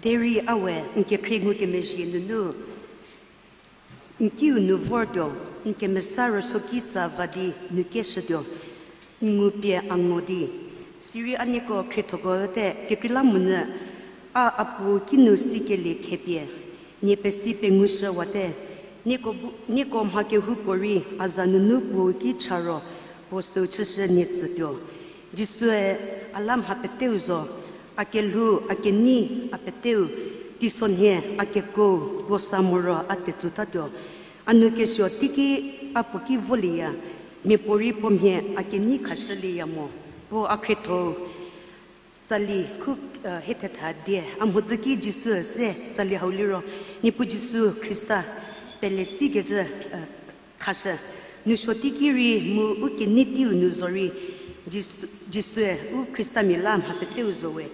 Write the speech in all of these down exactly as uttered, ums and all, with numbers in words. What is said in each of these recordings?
Derei a we n kekhrie ngukemezhie nunu n kiu nu vortuo, n kemesa rüsuoki tsa va di nu keshütuo, n ngu pie a ngo di. Sirei a nieko khriethoko te kekreilamonyü, a a puo kinu sikelie khepie, nie pesi pengushüwate, nieko bu-, nieko mha kehoupuorei a za nunu puo ki cha ro, puo süu chüshü nie tsütuo. Jisue a la mha peteu zo, a kelhou, a kenei, a peteu, teisonhie, a kekuo, puo sa moro a tetsutatuo. A nu kesuo teiki a puo ki volieya, miapuorei puo mhie a kenei khashülieya mo, puo a khrietho-u. Tsali khu, e, hie thetha die, a mhodzü ki Jisu se tsali hau liro, Niepuu Jisu Khrista pele tsikecü, e, khashü. Nousuo teiki rei mu u kenei teiu nu zorei, Jisu, Jisue u Khristamia la mha peteu zo we.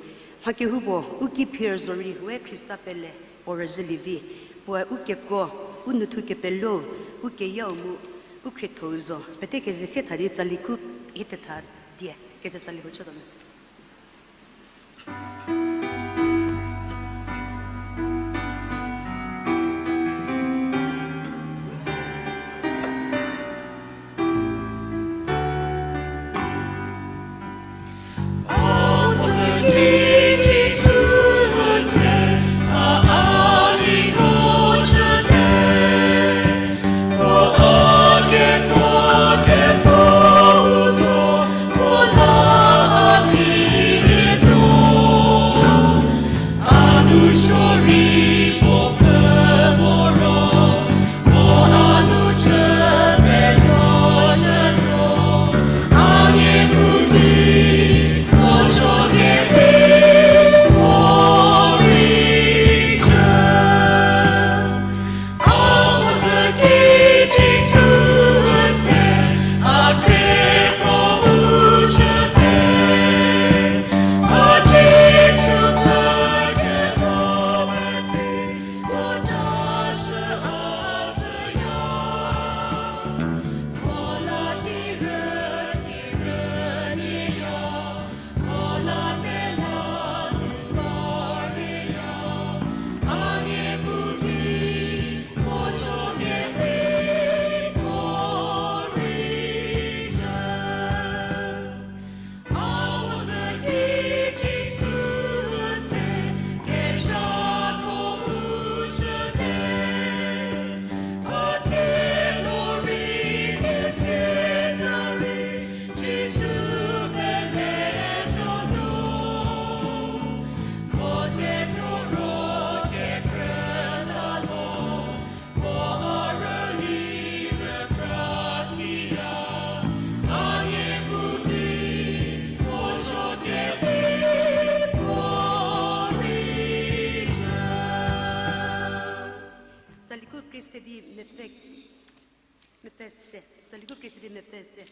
Mha kehoupuo u ki phier zorei we Khrista pele puo rüzhülie vi. Puoe u kekuo, u nouthu kepelo, u keyau mu u khrietho-u zo. Pete keze sie tha di tsali khu hie tetha die kecü tsali hau chütuo me. Tsali khu krie se di mepfü, mepfü se. Tsali khu krie se di mepfü se.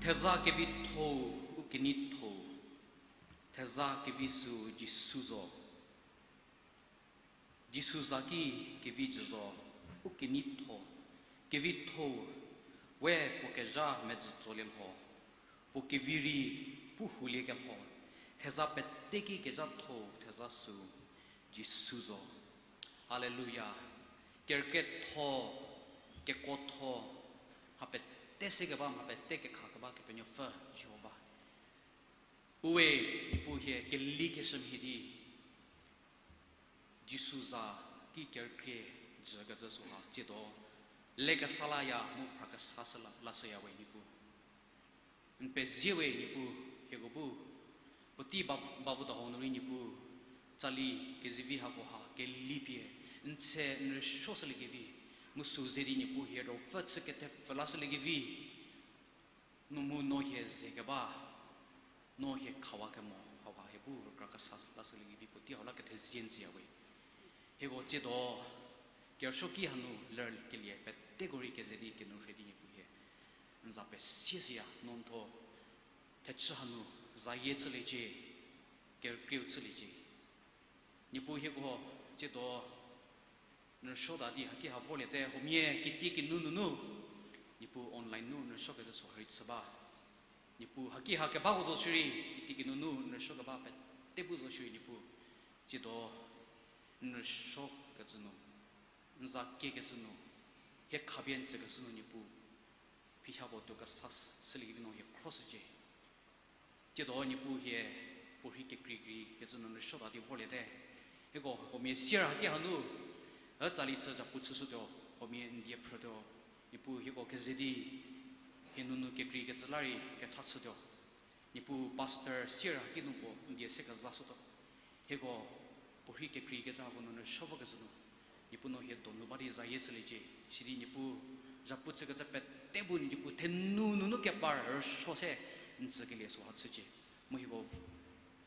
Theza kevitho-u, u keneitho-u. Theza kevi süu Jisu zo. Jisu za ki kevi jü zo, u keneitho, kevitho-u, we puo kezha medzü tsolie lho, puo kevi rei pu hulie kelho, theza pete ki kezhatho-u theza süu Jisu zo. Haleluya. Kerükrietho, kekuotho, mha pete se keba, mha pete kekha keba Kepenuopfü Jihova. Uwe, Niepuu hie keli keshü mhie di, Jisu za ki kerükrie jükecü süha tsiedo, lekesa laya mu phrakesa shü la, lashüya we Niepuu. N pezie we Niepuu, hieko bu puotei ba, bavü dahou nu rei Niepuu, tsali kezivi hakoha keli pie, n tse n rüsuo shüliekevi, mu sü ze di Niepuu hie ruopfü chü kethepfü lashüliekevi, no mu no hie ze keba, no hie khawakemo, hawa hie bu rükra kesa lashüliekevi puotei hau la kethezie n tsüya we. Hieko tsiedo, kerüsuo ki hanu lerkelie peteko rei keze di kenu rhie di Niepuu hie n za pesie shüya, no n tho thechü hanu zayie chüliecie, kerükrieu chüliecie. Niepuu hieko tsiedo n rüsuota di haki ha vorliete, huomia kitiekinu nunu, Niepuu online nu n rüsuokecü süha rei chü ba. Niepuu haki ha kebako zo shierei, kitiekinu nu n rüsuo keba pete bu zo shierei Niepuu, tsiedo n rüsuokecü nu, n za kiekecü nu, hie khapie n tsükeshü nu Niepuu, phiha puo tuo kesa shüliekevi no hie khroshücie. Tsiedo Niepuu hie puorhi kekreikrei kecü nu n rüsuota di vorliete. Hieko huomia sier haki hanu, e tsali chü zapu chüshütuo, huomia n die phrütuo. Niepuu hieko keze di, hie nunu kekreikecü la rei kecha chütuo. Niepuu pastor sier haki nu puo n die se kezashütuo. Hieko puorhi kekreikecü hako nu n rüsuo vokecü nu, Niepuu no hie donu ba di zayie chüliecie. Sidi Niepuu, zapu chükecü pete bu Niepuu thenu nunu kepar rüsuo se n tsükelie süha chücie. Mu hieko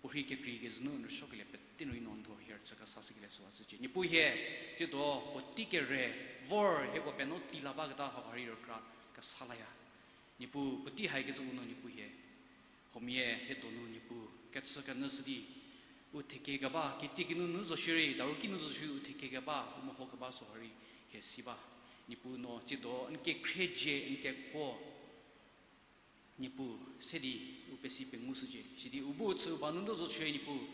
puorhi kekreikecü nu n rüsuokelie pete nu rei no n tho hie rüchü kesa shükelie süha chücie. Niepuu hie, tsiedo puotei kere vor hieko penuo tei la baketa hauha rei rükra kesa laya. Niepuu puotei haikecü u nu Niepuu hie, huomia hie donu Niepuu kechü kenyü shü di, u thekie keba, kitiekinu nu zo shierei, daru kinu zo shierei u thekie keba, u meho keba süha rei hie si ba. Niepuu no tsiedo n kekhrie dzie n kekuo, Niepuu se di u pesi pengushücie. Sidi u bu chü u ba nunu zo shierei Niepuu,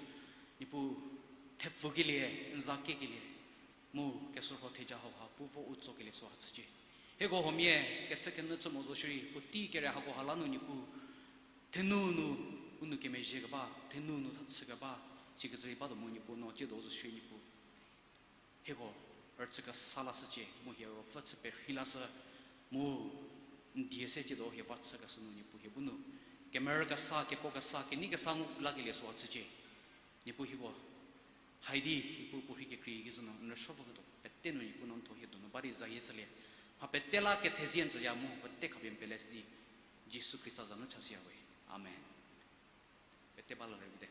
Niepuu thepfukelie, n za kiekelie, Mu keshürho theja hauha puo vo u tsokelie süha chücie. Hieko huomia kechü kenyü chü mo zo shierei puotei kere hako ha la nu Niepuu, thenu nu u nou kemezhie keba, thenu nu thachü keba, sikecü rei batuo mu Niepuu no tsiedo zo shierei Niepuu, hieko rüchü kesa lashücie, mu hie ruopfü chü perhei lashü, mu n die se tsiedo hie va chükeshü nu Niepuu hie bu nu kemerü kesa, keko kesa, kenei kesa ngu lakelie süha chücie. Niepuu hieko, haidi Niepuu puorhi kekrei kezhü nu n rüsuo vokecü pete nu Niepuu no n thuo hie donu ba di zayie chülie. Mha pete la kethezie n tsüya mu pete khapie n pele si di Jisu Khrista za nu chashüya we. Amen. Pete ba la rei vite.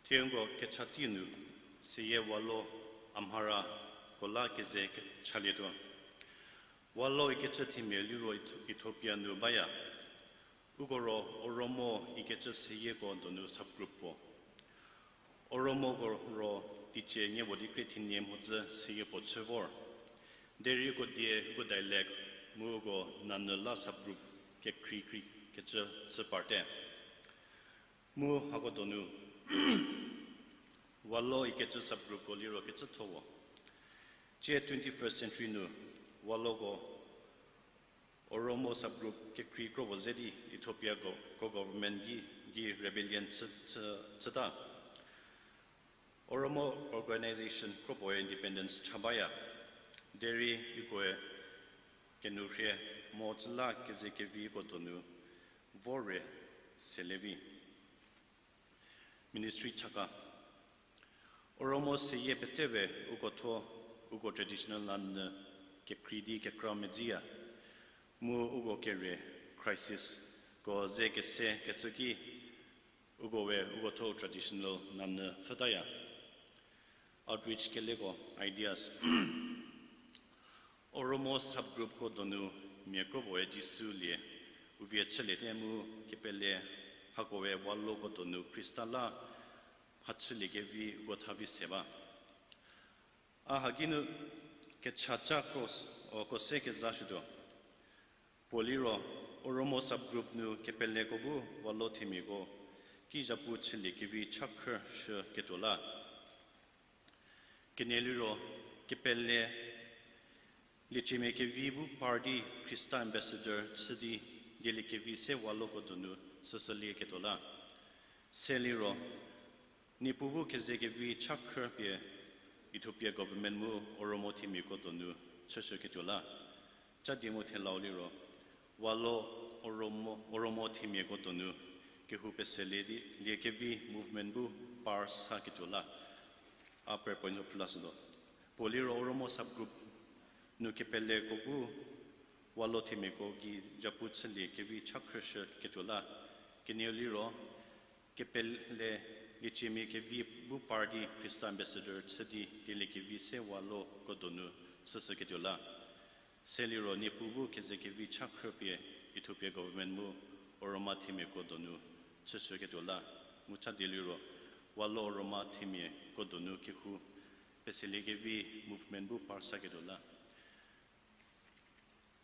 Thie uko kecha tei nu, seyie Walo Amharako la keze ke- chalietuo. Walo ikecü themia liro Eth- Ethiopia nu baya. Uko ro Oromo ikecü seyieko donu subgroup puo. Oromoko ro teicie nie puo di krie thenie mhodzü seyie puo chü vor. Derei uko die, uko dialect, mu uko nanyü la subgroup kekreikrei kecü chü parte. Mu hako donu, Walo ikecü subgroupko liro kecütho puo. Tsie twenty-first century nu, Waloko Oromo subgroup kekrei kro puo ze di Ethiopia go- ko government ki, ki rebellion chü, chü, chüta. Oromo organization kro puoe independence cha baya. Derei ukoe kenourhie mo cü la keze keviko donu vor re sele vi. Ministry chaka. Oromo seyie pete we uko thuo, uko traditional nanyü kekrei di kekra medziya. Mu uko kerie crisisko ze kese kecü ki, uko we uko thuo traditional nanyü pfhütaya. Outreach keleko ideas. Oromo subgroupko donu mia kro puoe Jisu lie, u vie chüliete mu kepele hakoe Waloko donu Khrista la mhachüliekevi uko tha vi se ba. A haki nu kechaca kro s- o ko se kezashütuo. Puo liro, Oromo subgroup nu kepeleko bu Walo themiako ki zhapu chüliekevi cha khrüshüketuo la. Kenie liro, kepele lieciemia kevi bu par di Khrista ambassador chü di dieliekevi se Waloko donu süsülieketuo la. Se liro, Niepuu bu kezekevi cha khrü pie Ethiopia government mu Oromo themiako donu chüshüketuo la. Ca die mu thelau liro, Walo Oromo, Oromo themiako donu kehou peselie di liekevi movement bu par saketuo la. A prayer point zo phrüla sütuo. Puo liro Oromo subgroup nu kepeleko bu Walo themiako ki zhapu chüliekevi cha khrüshüketuo la. Kenieu liro, kepele lieciemia kevi bu par di Khrista ambassador chü di dieliekevi se Waloko donu süsüketuo la. Se liro Niepuu bu kezekevi cha khrü pie Ethiopia government mu Oroma themiako donu chüshüketuo la. Mu ca die liro Walo Oroma themiako donu kehou peseliekevi movement bu par saketuo la.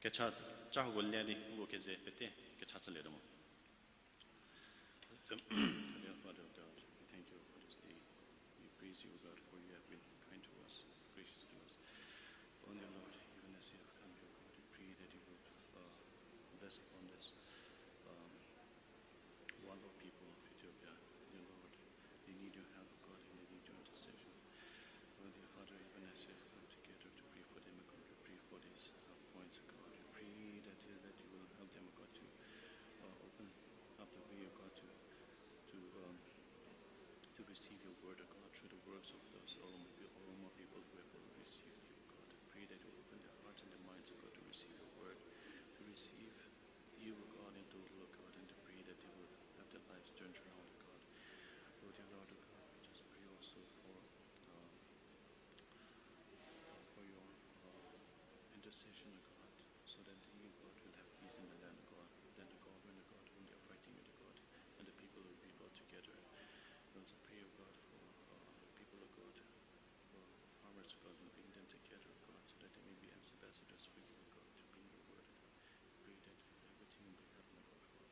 Kecha, ca hako le di uko keze pete kecha chülietuo mo. Heavenly Father of God, we thank you for this day. We praise you, O God, for you have been kind to us, gracious to us. Oh, dear Lord, even as we have come here, God, we pray that you will, uh, bless upon this, um, wonderful people of Ethiopia. Dear Lord, they need your help, God, and they need your intercession. Oh, dear Father, even as we have come together to pray for them, God, we pray for these, uh, points, God. We pray that, uh, that you will help them, God, to, uh, open up the way, God, to, to, um, to receive your word, God, through the works of those Oromo, Oromo people who have already received you, God. I pray that you open their hearts and their minds, God, to receive your word, to receive you, God, in total, God, and to pray that they will have their lives turned around, God. Lord, dear Lord, God, we just pray also for, um, for your, uh, intercession, God, so that you, God, will have peace in the land, God, that the government, God, whom they are fighting with, God, and the people will be brought together. We also pray, O God, for, uh, people, O God, for farmers, O God, and bring them together, O God, so that they may be ambassadors for you, O God, to bring your word, O God. Pray that everything will be happening, O God.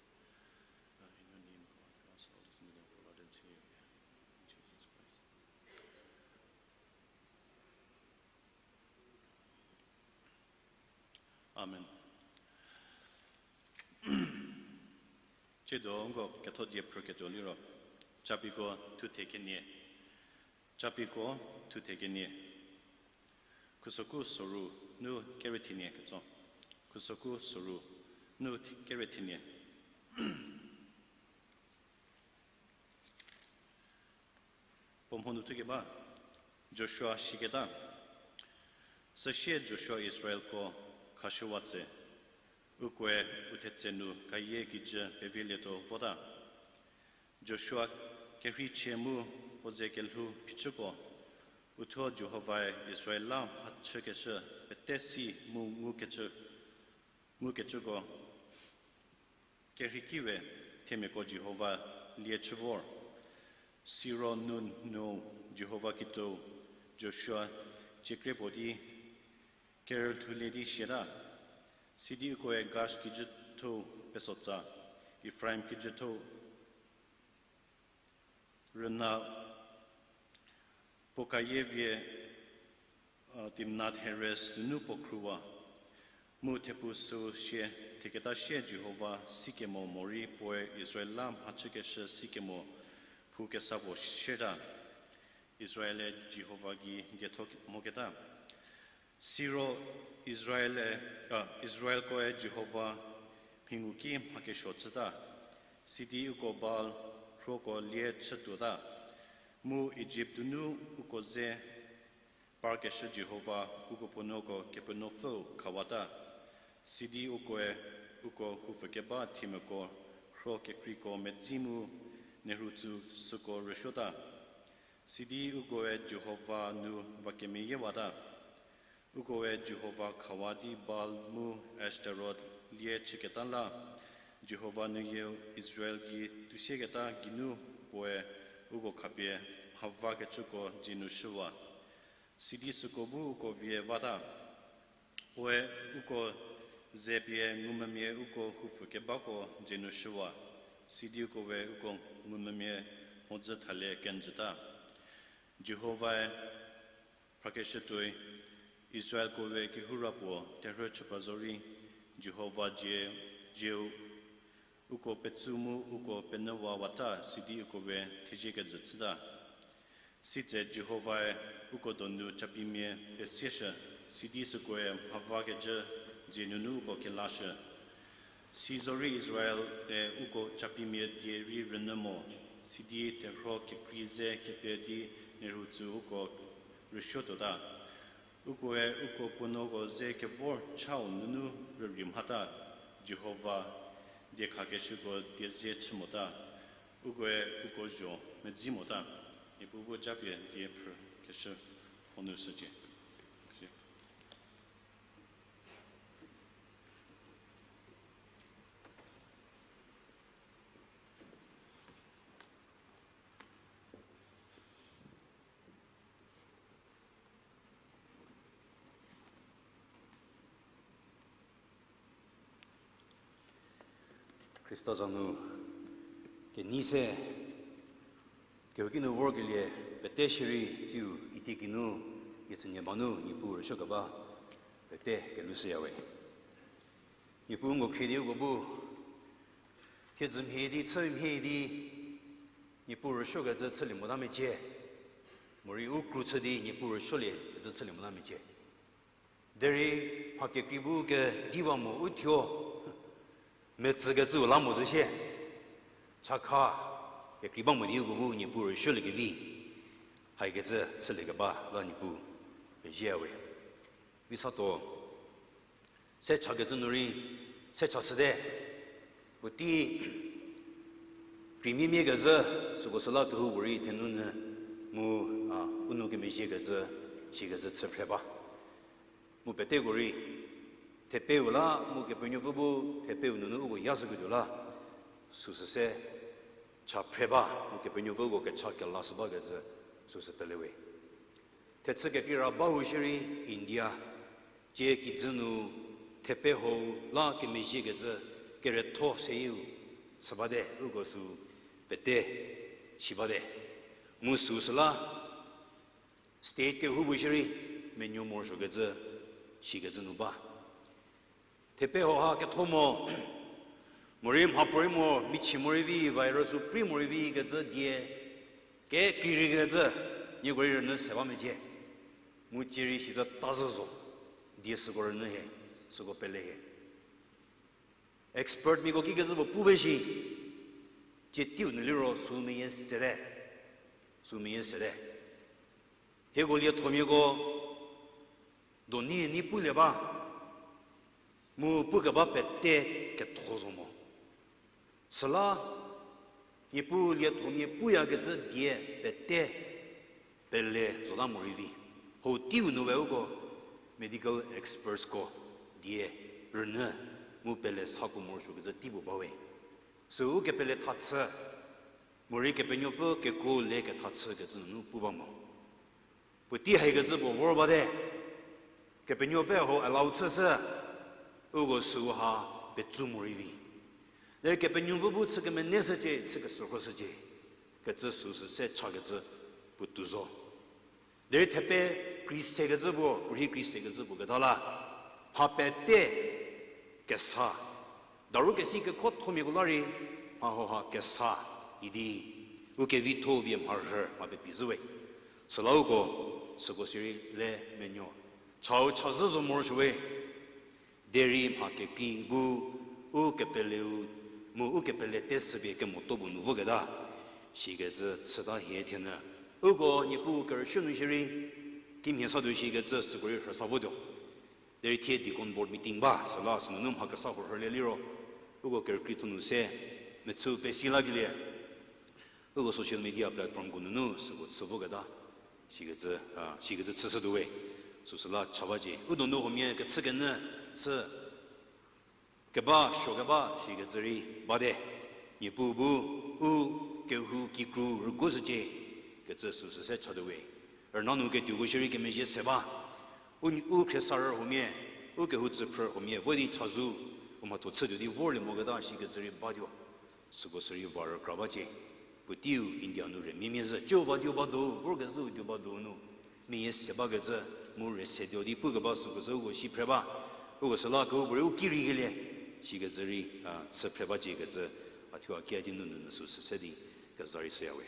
Uh, in your name, God, we ask all this in the name of our Lord and Savior, Jesus Christ. Amen. Tsiedo nko ketho die phrüketuo liro, Capiko thuthe kenie. Capiko thuthe kenie. Khusoku soru nu kere thenie ketso. Khusoku soru nu thi- kere thenie. Puo mho nu thukeba, Joshua shiketa. Süsie Joshua Israelko khashüwa tse, ukoe u thetse nu kayie kijü pevilietuo vota. Joshua kerheichie mu puo ze kelhou phichüko, uthuo Jihovae Israel la mhachükeshü pete si mu ngukecü, ngukecüko kerhei ki we, themiako Jihova lie chü vor. Siro nu nu Jihova kituou Joshua ciekrie puo di kerüthoulie di siata. Sidi ukoe Gash kijüthou pesotsa, Efraim kijüthou rüna puo kayie vie, Timnat Heres nunu puo khruwa. Mu thepfu süu sie, theketa sie Jihova sikemo morei puoe Israel la mhachükeshü sikemo phou kesa puo sieta. Israel-e Jihova gei dietho moketa. Siro Israel-e, a, Israelkoe Jihova mhingu ki mha kesuo chüta, sidi uko Baal rhuoko lie chütuota, mu Ijipt nunu uko ze parkeshü Jihova uko puonuoko Kepenuopfüu khawata. Sidi ukoe uko hupfükeba themiako rhuo kekreiko medzi mu nerhu tsü süko rüsuota. Sidi ukoe Jihova nu va kemeyiewata. Ukoe Jihova khawa di Baal mu Ashtarot lie chüketa la, Jihova nuyieu Israel gei tusieketa geinu puoe uko khapie mhavakecüko dzie nu shüwa. Sidi süko bu uko vie vata. Puoe uko ze pie ngumvümia uko hupfükebako dzie nu shüwa. Sidi uko we uko ngumvümia mhodzü thalie kenjüta. Jihovae phrakeshütuoi, Israelko we kehoura puo terhü chüpa zorei, Jihova dzie, dieu uko petsü mu uko penyüwa wata sidi uko we thezie kejü chüta. Sitse Jihovae uko donu capimia pesieshü, sidi sükoe mhavakecü dzie nunu uko kelashü. Si zorei Israel-e uko capimia die rei rünyü mo, sidi terhuo kekrei ze kepe di nerhu tsü uko rüsuotuota. Ukoe uko puonuoko ze kevor chau nunu rürei mhata, Jihova diekhakeshüko diezie chü mota, ukoe uko zho medzi mota. Niepuu bu japie die phrükeshü honu shücie. Khrista za nu kenei se kehouki nu vorkelie pete shierei tsiu kitiekinu, yietsünie ba nu Niepuu rüsuokeba pete kelushüyawe. Niepuu nko khrie di uko bu thiedzü mhie di, chü mhie di, Niepuu rüsuokecü chülie mota mecie. Morei u kru chü di Niepuu rüsuoliekecü chülie mota mecie. Derei mha kekrei bu kediwa mo uthuo, metsükecüu la mo zhü sie. Chakha kekrei ba mo di uko bu Niepuu rüsuoliekevi, haikecü chüliekeba la Niepuu pezie we. Visato, se chakecü nu rei, se cha shüte. Puotei, kreimeimie kezhü, süko süla kehoupuorei thenou nyü, mu, a, u nou kemezhiekecü, sikecü chü phre ba. Mu peteko rei, thepeu la, mu Kepenuopfü bu, thepeu nunu uko ya shüketuo la, süsü se, cha phre ba, mu Kepenuopfü uko kecha kelashü bakecü, süsü pele we. Thechü kekrei ra ba hu shierei India, tie kijü nu thepe hou la kemezhiekecü keretho seyieu chü bate, uko sü pete si bate. Mu süsüla state kehoupuo shierei menuo morosuokecü, sikecü nu ba. Thepe hau ha ketho mo, morei mhapuorei mo, michie morei vi, virus-u prei morei vi kecü die, kekreirei kecü, nieko rei rünyü se ba mecie. Mu tie rei sizü ta zhü zo, die süko rünyü hie, süko pele hie. Expert miako kikecü puo pu ba shi, tie teiu nu liro sü meyie sete, sü meyie sete. Hieko liethomiako, doni ni pulie ba, mu pukeba pete ketho zo mo. Süla, Niepuu liethomia puyakecü die pete pele zota morei vi. Hau teiu nu we uko medical expertsko die rünyü mu pele sako morosuokecü tei puo ba we. Sü u kepele thachü, morei Kepenuopfü kekuo le kethachükecü nunu pu ba mo. Puotei haikecü puo vor bate. Kepenuopfü hau allow chüshü, uko süu ha petsu morei vi. Derei Kepenuopfü bu chü kemeneshücie, chü keshürhoshücie, kecü süu sü se chakecü puotou zo. Derei thepe kreisekecü puo, puorhi kreisekecü puo keta la, mha pete kesa, daru kesi kekuothomiako la rei, mha hauha kesa idi, u kevitho pie mharhü mha pepi zhü we. Süla uko, süko sirei le menuo, chau chazhü zo morosuo we. Derei mha kekrei bu u kepeleu, mu u kepele tesüpie kemoto puo nu voketa, sikecü chüta hie thienyü. Uko Niepuu kerüshü nu shierei, kimhie satuo shikecü süko rei rhüsa votuo. Derei thie deacon board meeting ba, süla sünunu mha kesa huo rhülie liro, uko kerükrietho nu se, mechü pesi lakelie, uko social media platformko nunu süko chü voketa, sikecü, a, sikecü chüshütuo we, süsüla cha bacie. U donu huomia kechükenyü chü keba, suo keba, sikecü rei bate. Niepuu bu, u kehou kikru rügushücie, kecü süsü se chatuo we. Rüna nu ketuoko shierei kemezhie se ba. U, u khriesarü huomia, u kehou tsüphrü huomia, vo di chazou, u mhatho chütuo di vorlie moketa, sikecü rei batuo. Süko sirei va rükra bacie. Puoteiu India nu rei miamia zhü, ciu va tuo ba do, vorkezhüu tuo ba do nu, meyie se bakecü, mu rei se tuo di pukeba süko sü uko si phre ba. Uko süla kehoupuorei u ki reikelie, sikecü rei, a, chü phre bacie kecü, a thuo a ki a di nunu nu süsü se di keza rei shüya we.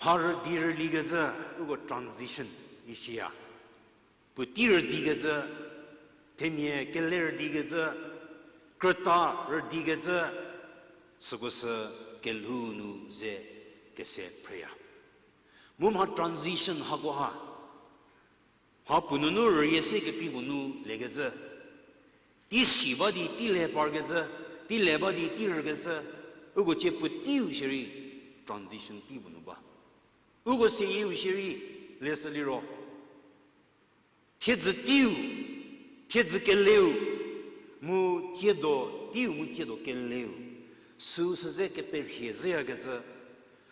Mha rüdi rülikecü, uko transition isiya. Puotei rüdikecü, themia kele rüdikecü, krüta rüdikecü, süko sü kelhou nu ze kese phreya. Mu mha transition hakoha, mha puo nunu rüyie se kekrei puo nu lekecü, tei si ba di tei le parkecü, tei le ba di tei rükecü, uko cie puoteiu shierei transition tei puo nu ba. Uko seyieu shierei leshü liro, thiedzü teiu, thiedzü keleu, mu tsiedo teiu mu tsiedo keleu, süu sü ze keperhie zhüyakecü,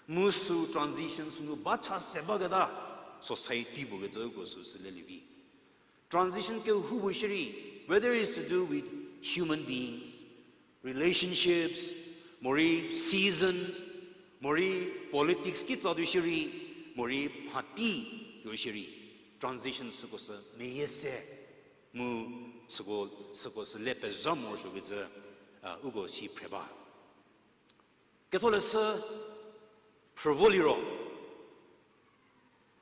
mu süu transition sünu ba cha se baketa, society puo kecü uko süu sü lelie vi. Transition kehoupuo shierei, whether it's to do with human beings, relationships, morei seasons, morei politics kitsa tuo shierei, morei mhati tuo shierei, transition süko sü meyie se, mu süko, süko sü le pezha morosuokecü, a, uko si phre ba. Ketholeshü phrü vo liro,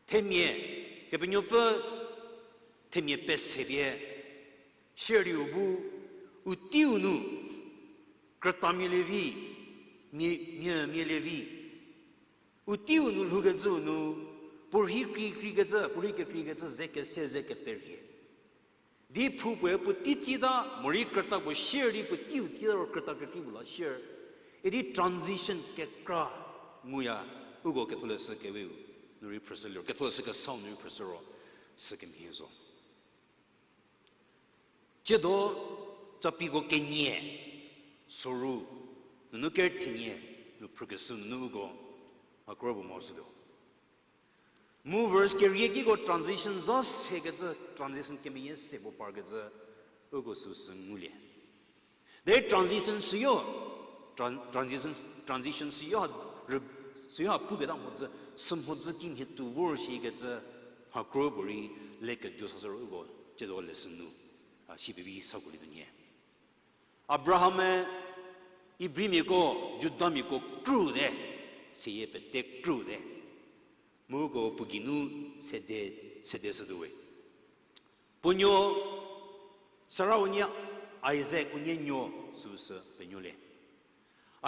themia, Kepenuopfü themia pesepie, shierei u bu, u teiu nu, krütamia lievi, mia, mia, mia lievi, u teiu nu lhoukecüu nu, puorhi kekreikecü, puorhi kekreikecü ze kese ze keperhie. Di phou puoe puotei tsita, morei krüta puo shier di puoteiu tsita ro krüta kekrei puo la shier. Idi transition kekra nguya, uko Ketholeshü keweu nu rei phrüshü liro, Ketholeshü kesau nu rei phrüshü ro, sü kemhie zo. Tsiedo, Capiko kenie, soru, nunu ker thenie, nu phrükeshü nunu uko, mhakro puo mo shütuo. Mu verse keriekiko transition za sekecü, transition kemeyie se puo parkecü, uko süsü ngulie. Derei transition süyo, tran-, transition, transition süyo ha, rü-, süyo ha puketa mhodzü, sü mhodzü kimhie tuo vor shikecü, mhakro puorei le ketuo sashü ro uko, tsiedo lesson nu, a, si pevi sakolietuo nyie. Abraham-e, Ibrimiako, Judamiako krüte, seyie pete krüte. Mu uko puo geinu sede, sede shütuo we. Puo nuo, Sara unie Isak unie nuo süsü penuolie.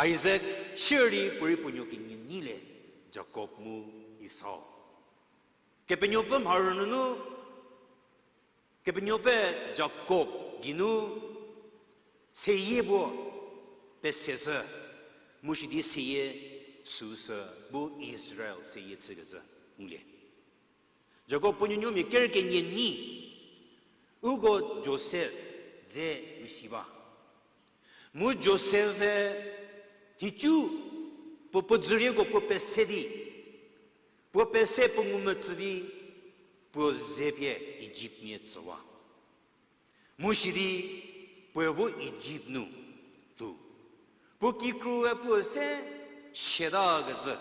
Isak shier di puorei puo nuo kenie nyilie, Jakob mu Esau. Kepenuopfü mharü nunu, Kepenuopfü Jakob geinu seyie puo, peseshü, mu sidi seyie süsü bu Israel seyie chükecü ngulie. Jakob puo nuonuomia ker kenie nyi, uko Josef dze rei si ba. Mu Josef-e nhicu puo puo dzürieko puo pese di, puo pese puo ngumvü tsü di, puo ze pie Ijiptmia tsüwa. Mu sidi puoe vo Ijipt nu lhou. Puo kikrue puo se siatakecü,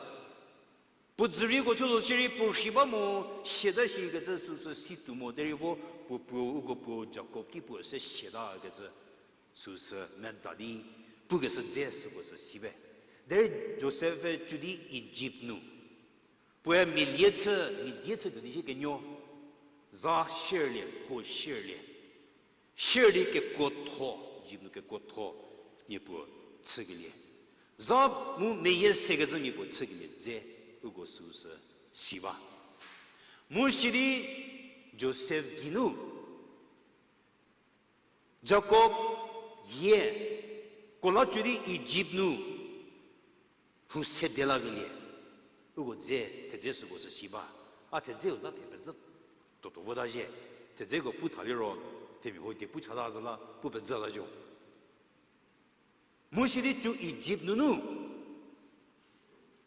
puo dzürieko thuo zo shierei puo rhi ba mo, siata shikecü süsü si tuo mo derei vo puo puo uko puo Jakob ki puo se siatakecü süsü meda di pukeshü dze süko sü si ba. Derei Josef-e cü di Ijipt nu puoe mia lie chü, mia die chü tuo di sie kenuo za sierlie, kuo sierlie. Sier di kekuotho, Ijipt nu kekuotho mia puo chükelie. Za mu meyie sekecü mia puo chükelie dze uko süsü si ba. Mu sidi Josef geinu Jakob yie kuo la cü di Ijipt nu lhou se delakelie, uko dze thedze süko sü si ba. A thedzeu la thepezhü tuotuo vota zhie. Thedzeko pu thaliro, themia ho die pu chata zhü la pu pezhü la zo. Mu sidi cü Ijipt nunu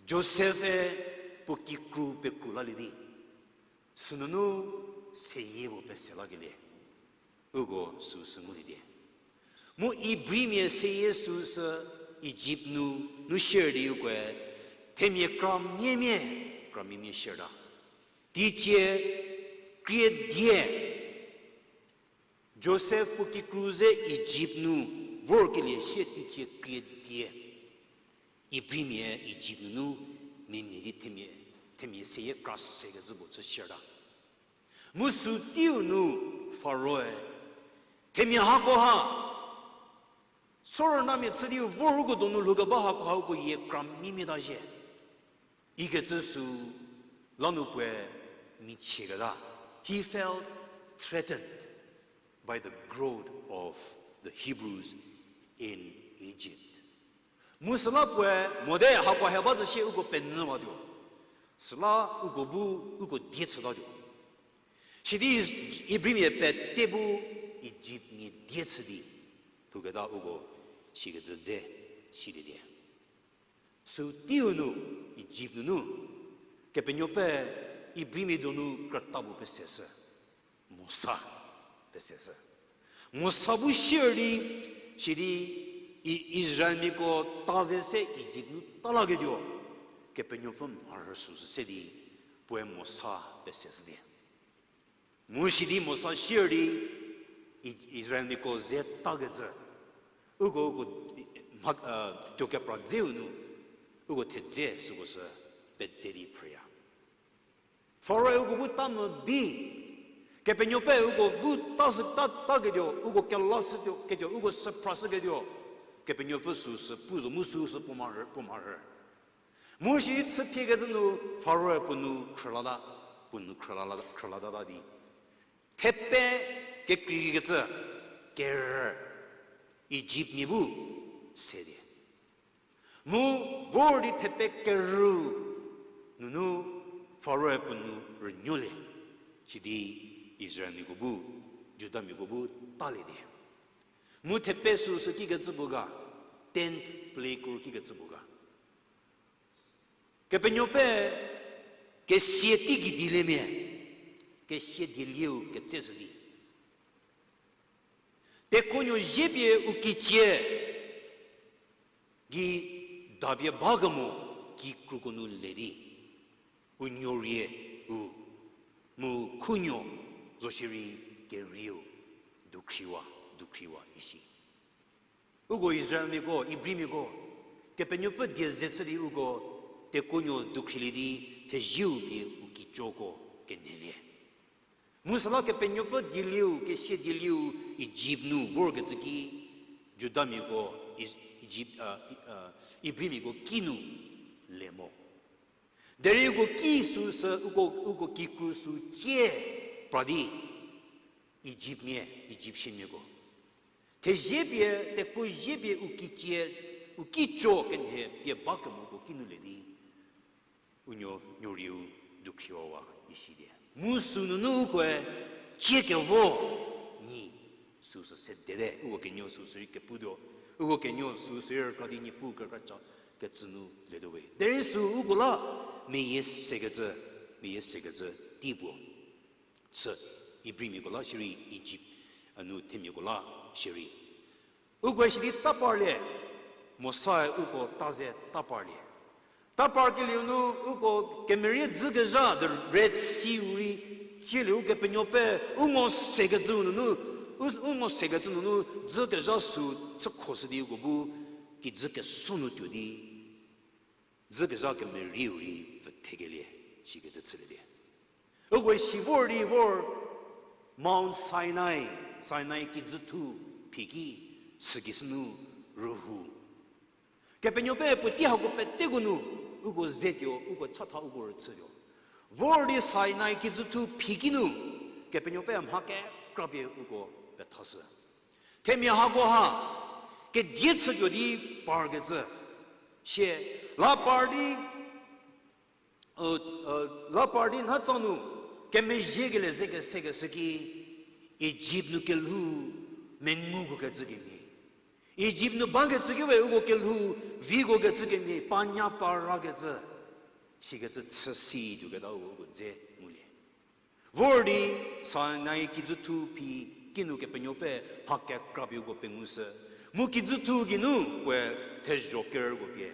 Josef-e puo kikru pekru lalie di, sünunu seyie puo pese lakelie, uko süsü ngulie di. Mu Ibrimia seyie süsü Ijipt nu, nu sier di ukoe, themia kra miemia, kra miemia sierta. Teicie krie die, Josef puo kikru ze Ijipt nu vorkelie sie teicie krie die. Ibrimia Ijipt nunu mia mia di themia, themia seyie kra sekecü puo chü sierta. Mu sü teiu nu Faro-e, themia hakoha, sorüna mia chü di vor uko donu lhoukeba hakoha uko yie kra miemieta zhie ikecü sü lanu puoe michieketa. He felt threatened by the growth of the Hebrews in Egypt. Mu süla puoe mote hako he ba zü sie uko penyüwatuo. Süla uko bu uko die chütatuo. Sidi Ibrimia pete bu Ijiptmia die chü di lhouketa uko sikecü dze silie die. Sü teiu nu Ijipt nunu Kepenuopfü Ibrimia donu krüta puo peseshü, Mosa peseshü. Mosa bu sier di, sidi I- Israelmiako ta ze se Ijipt nu ta laketuo, Kepenuopfü mharhü süsü se di puoe Mosa peseshü die. Mu sidi Mosa sier di I- Israelmiako ze takecü, uko uko mha- tuo kepra dzeu nu uko thedze süko sü pete di phrüya. Faro-e uko bu ta mo bi, Kepenuopfü uko bu ta sü ta- taketuo, uko kelashütuo ketuo, uko süphrashüketuo, Kepenuopfü süsü pu zo mu süsü puo mharhü, puo mharhü. Mu sidi chüphiekecü nu Faro-e puo nou khrülata, puo nou khrüla- khrülatata di, thepe kekreikecü kerü Ijiptmia bu se die. Mu vor di thepe kerü nunu Faro-e puo nou rünuolie, sidi Israelmiako bu, Judamiako bu talie die. Mu thepe süsü kikecü puo ga, tent plague kikecü puo ga. Kepenuopfü kesia teigei dieliemia, kesia dielieu ketseshü di, tekuonuo ziepie u kicie gei dapie ba kemo kikruko nu le di, u nuorie u, mu khunuo zo shierei kerieu dukhriwa, dukhriwa isi. Uko Israelmiako, Ibrimiako, Kepenuopfü die ze chü di uko tekuonuo dukhrilie di, thezieu pie u kicoko kenhelie. Mu süla Kepenuopfü dielieu, kesia dielieu Ijipt nu vorkecü ki, Judamiako, Is- Ijipt, a, I- a, Ibrimiako kinu le mo. Derei uko ki süsü, uko, uko kikru sü cie pra di, Ijiptmia, Ijipsiamiako, thezie pie, tekuo zie pie u kicie u kico kenhie pie ba kemoko kinu le di, u nuo, nuorieu dukhriwawa isi die. Mu sünunu ukoe cie kevo nyi süsü sedete, uko kenuo süsü rei keputuo, uko kenuo süsü rei rükra di Niepuu kekra ca kecü nu letuo we. Derei sü uko la meyie sekecü, meyie sekecü tei puo chü, Ibrimiako la shierei, Ijipt a nu themiako la shierei. Ukoe sidi ta parlie, Mosae uko ta ze ta parlie. Ta parkelieu nu uko kemerie dzükezha, the Red Sea rei, tsielie Ukepenuopfü u ngo sekecü nunu, u, u ngo sekecü nunu dzükezha sü chükhoshü di uko bu kijü keso nu tuo di, dzükezha kemerieu rei pfüthekelie, sikecü chülie die. Uko si vor di vor Mount Sinai, Sinai kijüthu phiki, sükisü nu rühou. Kepenuopfü puotei hako peteko nu uko zetuo, uko chatha uko rüchütuo. Vor di Sinai kijüthu phiki nu Kepenuopfü mha kekra pie uko pethashü. Themia hako ha kedie chütuo di parkecü sie, la par di, la par di nha tsa nu kemezhiekelie ze kesekeshü ki, Ijipt nu kelhou menguko kecü kemhie, Ijipt nu bakecü ki we uko kelhou viko kecü kemhie, panya parakecü, sikecü chü si tuoketa uko dze ngulie. Vor di Sinai kijüthu phi kinu Kepenuopfü mha kekra pie uko pengushü. Mu kijüthu geinu we thezho kerüko pie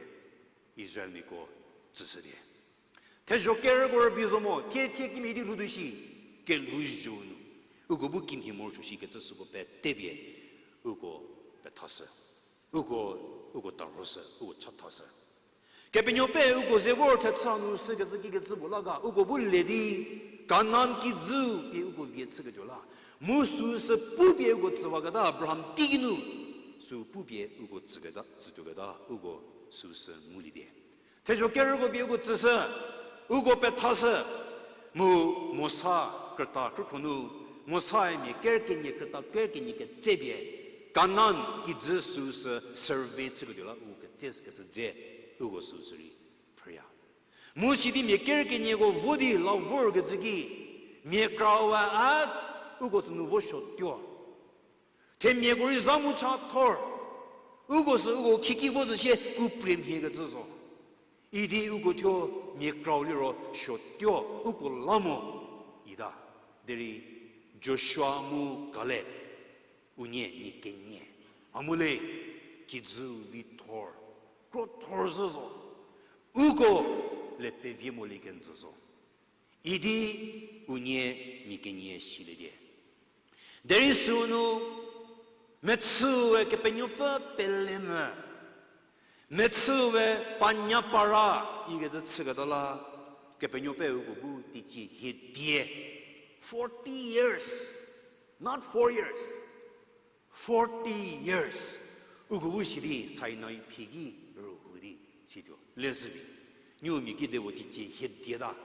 Israelmiako tsüshü die. Thezho kerüko rübei zo mo, thie thie kimhie di lhoutuo shi, kelhou zho nu uko bu kimhie morosuo shikecü süko pete pie uko pethashü. Uko, uko tarhoshü, uko chathashü. Kepenuopfü uko ze vor thechü nu sükecü kikecü puo la ga, uko bu le di Kanan kijü pie uko vie chüketuo la. Mu süsü pupie uko tsüwaketa, Abraham teiki nu sü pupie uko tsüketa, tsütuoketa, uko süsü ngulie die. Thezho kerüko pie uko tsüshü, uko pethashü, mu Mosa krüta krükhro nu, Mosae mia ker kenie krüta ker kenie ketsepie, Kanan kijü süsü survey chüketuo la uko ketse kecü dze, uko süsü rei phrüya. Mu sidi mia ker kenieko vo di la vorkecü ki, mia krawa a uko tsünu vo suotuo. Themiako rei za mu cha thor. Uko sü uko khieki vo zü sie ku prie mhiekecü zo. Idi uko thuo mia krau liro suotuo uko la mo ita. Derei Joshua mu Kaleb, unie mia kenie, a mu le kijü vi thor, kro thor zhü zo. Uko le pevie molie kenjü zo. Idi unie mia kenie silie die. Derei sünu, mechüwe Kepenuopfü pele mvü, mechüwe panya para ikecü chüketa la, Kepenuopfü uko bu teicie hie die. Forty years, not four years. Forty years. Uko bu sidi Sinai phiki rühou di situo. Lezhümi, niu mia kidepuo teicie hie dieta.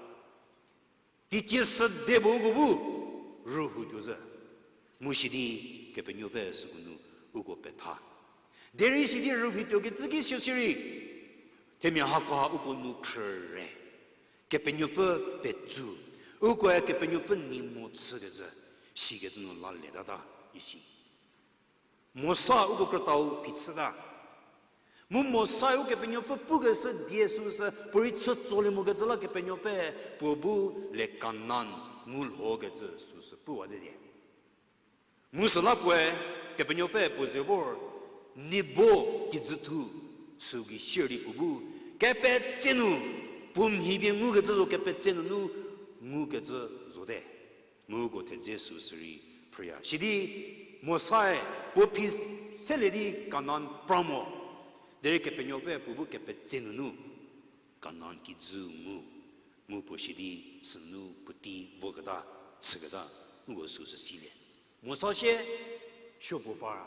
Teicie sü depuo uko bu rühou tuo zhü. Mu sidi Kepenuopfü süko nu uko petha. Derei sidi rühou tuokecü ki sio sirei, themia hakoha uko nu khrüre. Kepenuopfü petsu, ukoe Kepenuopfü nei mo chükecü, sikecü nu la letata isi. Mosa uko krütau phichüta. Mu Mosae Ukepenuopfü pukeshü die süsü puorei chü tsolie mokecü la Kepenuopfü puo bu le Kanan ngulhokecü süsü puwate die. Mu süla puoe Kepenuopfü puo ze vor Nebo kijüthu süki sier di puo bu kepetse nu, puo mhi pie ngukecü zo kepetse nunu ngukecü zote. Mu uko thedze süsü rei phrüya. Sidi Mosae puo phi selie di Kanan pra mo. Derei Kepenuopfü puo bu kepetse nunu Kanan kijü ngu, mu puo sidi sünu puotei voketa, chüketa, uko süsü silie. Mosa sie supuo par,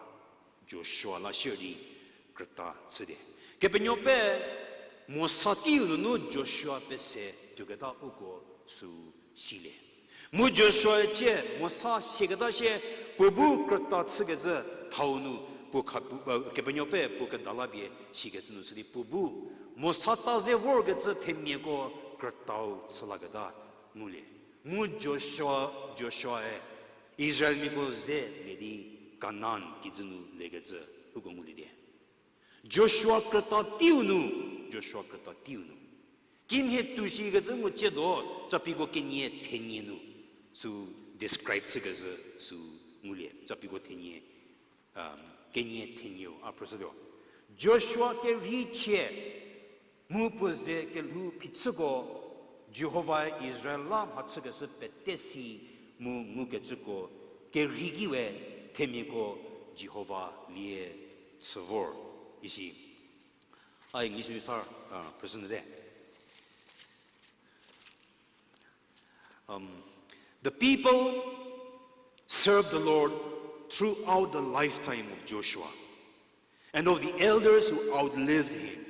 Joshua la sier di krüta chüte. Kepenuopfü Mosa teiu nunu Joshua pese tuoketa uko sü silie. Mu Joshua cie Mosa siaketa sie puo bu krüta chükecü thau nu Kepenuopfü puo kedala pie sikecü nu sü di puo bu, Mosata ze vorkecü themiako krütau chü laketa ngulie. Mu Joshua, Joshuae Israelmiako ze lie di Kanan kijü nu lekecü uko ngulie die. Joshua krüta teiu nu, Joshua krüta teiu nu kimhie tuo shikecü ngu ciedo, Capiko kenie thenie nu sü describe chükezhü sü ngulie. Capiko thenie, kenie thenieu a phrüshütuo. Joshua kerhei chie mu puo ze kelhou phichüko, Jihovae Israel la mhachükeshü pete si mu ngukecüko kerhei ki we themiako Jihova lie chü vor isi. A English nu sa phrüshünyü te. Um, the people served the Lord throughout the lifetime of Joshua and of the elders who outlived him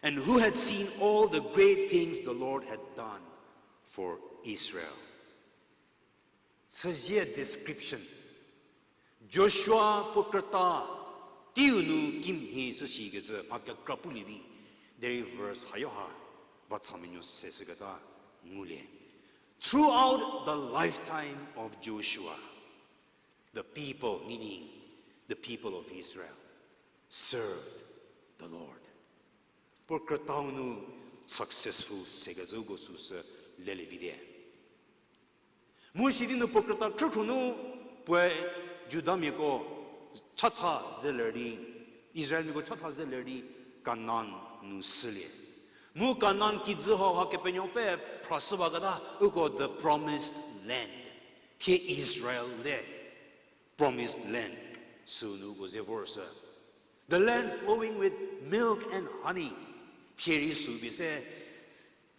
and who had seen all the great things the Lord had done for Israel. Süzie description. Joshua puo krüta teiu nu kimhie shü shikecü mha kekra pulie vi, derei verse hayo ha vacha menuo se shüketa ngulie. Throughout the lifetime of Joshua, the people, meaning the people of Israel, served the Lord. Puo krütau nu successful sekecü uko süsü lelie vi die. Mu sidi nu puo krüta khrükhro nu puoe Judamiako chatha zeler di, Israelmiako chatha zeler di Kanan nu shülie. Mu Kanan kijü hauha Kepenuopfü phrashü baketa uko the promised land. Thie Israel le promised land sünu uko ze vorshü. The land flowing with milk and honey. Thie rei sü pie se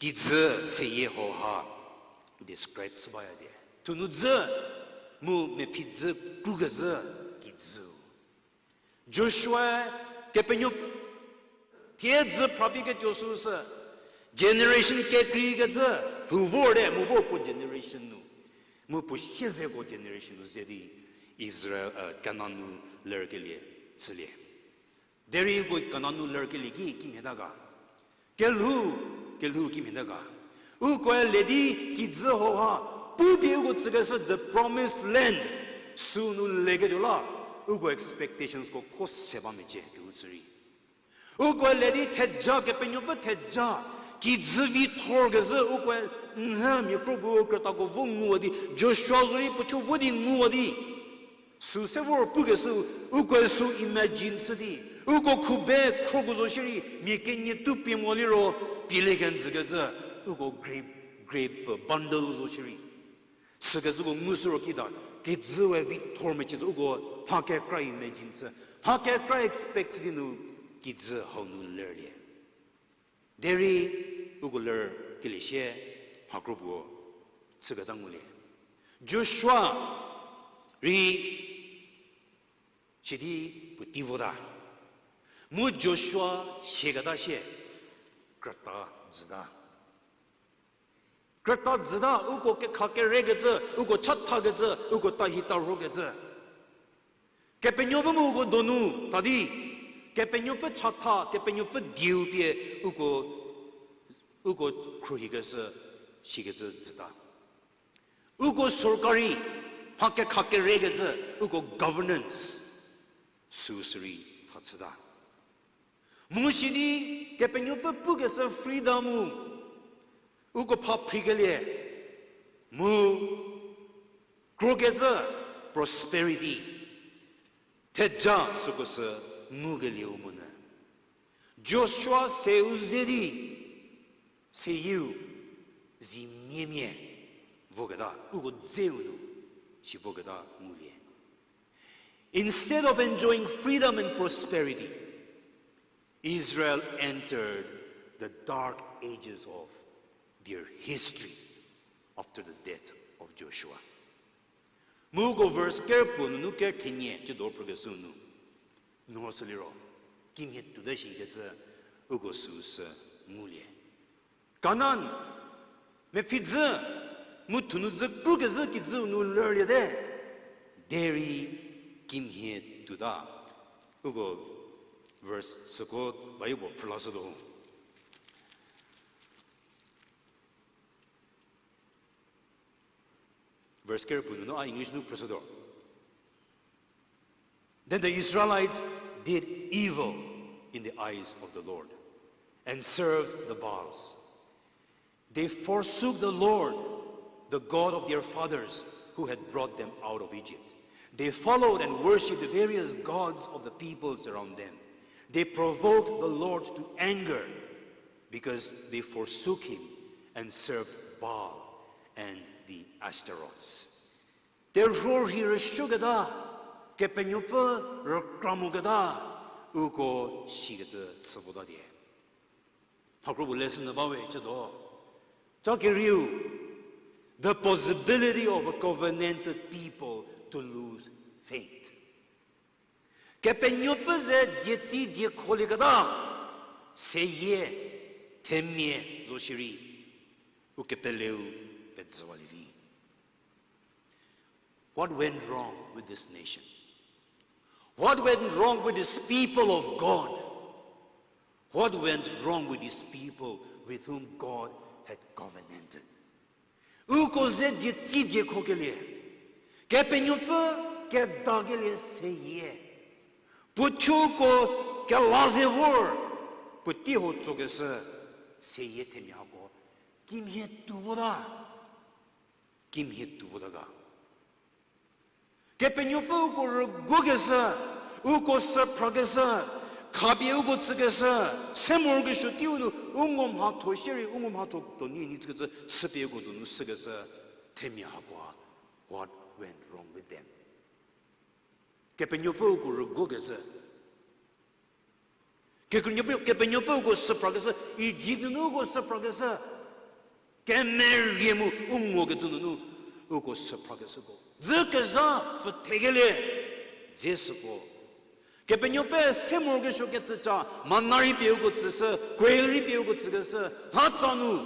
kijü seyie hauha describe chü baya die. Thunu dzü mu mephi dzü krukezhü kijü. Joshua Kepenuopfü thie dzü phrapie ketuo süsü generation kekreikecü lhou vorte mu vor puo generation nu, mu puo siezeko generation nu ze di Israel, Kanan nu lerkelie chülie. Derei uko Kanan nu lerkelie ki kimhieta ga? Kelhou, kelhou kimhieta ga? Ukoe le di kijü hauha pupie uko tsükeshü the promised land sünu leketuo la, uko expectationsko kho se ba mecie kehou chü rei. Ukoe le di theja, Kepenuopfü theja, kijü vi thorkezhü ukoe, nhü mia kro bu krütako vo nguwa di, Joshua zorei puo thuo vo di nguwa di sü se vor pukeshü, ukoe sü imagine chü di, uko khube khroko zo shierei mia kenie tu pie mo liro, pielie kenjükecü, uko grape, grape bundle zo shierei. Sükecüko ngu süro kita, kijü we vi thor mecie zo, uko mha kekra imagine chü, mha kekra expect chü di nu kijü hau nu lerlie. Derei uko lerkelie sie mha kro puo chüketa ngulie. Joshua rei sidi puotei vota. Mu Joshua siaketa sie krüta jüta. Krüta jüta, uko kekha kerekecü, uko chathakecü, uko tahi tarhokecü. Kepenuopfü mu uko donu ta di, Kepenuopfü chatha, Kepenuopfü dieu pie uko, uko khruohikeshü, sikecü jüta. Uko sorkari, mha kekha kerekecü, uko governance, süsü rei tha chüta. Mu sidi, Kepenuopfü pukeshü freedom-u, uko pha phrikelie, mu krokecü prosperity, theja süko sü ngukelieu monyü. Joshua seu ze di, seyieu, zi miemia voketa, uko dzeu nu, si voketa ngulie. Instead of enjoying freedom and prosperity, Israel entered the dark ages of their history after the death of Joshua. Mu uko verse ker puo nunu ker thenie ciedo phrükeshü nu, no süliro, kimhie tuota shikecü uko süsü ngulie. Kanan, mepfhizhü, mu thunu dzü krukezhü kijüu nu lerliete, derei kimhie tuota, Uko verse süko bayibo phrülashütuo. Verse kerpuo nunu a English nu phrüshütuo. Then the Israelites did evil in the eyes of the Lord and served the Baals. They forsook the Lord, the God of their fathers, who had brought them out of Egypt. They followed and worshipped the various gods of the peoples around them. They provoked the Lord to anger because they forsook him and served Baal and the Ashtaroths. Terhuo rhei rüsuoketa, Kepenuopfü rükra moketa, uko sikecü chü vota die. Mha kropuo lesson nu ba we chütuo. Cha kerieu, the possibility of a covenanted people to lose faith. Kepenuopfü ze dietsi diekholieketa, seyie, themia zo shierei, u kepeleu pezüwalie vi. What went wrong with this nation? What went wrong with these people of God? What went wrong with these people with whom God had covenanted? Uko ze dietsi diekhokelie, Kepenuopfü kedakelie seyie, puo thuoko kela ze vor, puotei ho tsokeshü seyie themia hako kimhie tuo vota. Kimhie tuo vota ga. Kepenuopfü uko rüguokeshü, uko süphrakeshü, khapie uko tsükeshü, se morokesuo teiu nu u ngo mhatho shierei u ngo mhatho tuo nie ni tsükecü chüpie uko donu shükeshü themia hakoa, what went wrong with them? Kepenuopfü uko rüguokecü, Kepenuopfü, Kepenuopfü uko süphrakeshü, Ijipt nunu uko süphrakeshü, kemerie mu u ngokecü nunu uko süphrakeshüko, dzü kezha pfüthekelie dze süko. Kepenuopfü se morokesuo kecüca, manna rei pie uko tsüshü, quail rei pie uko tsükeshü, hatsa nu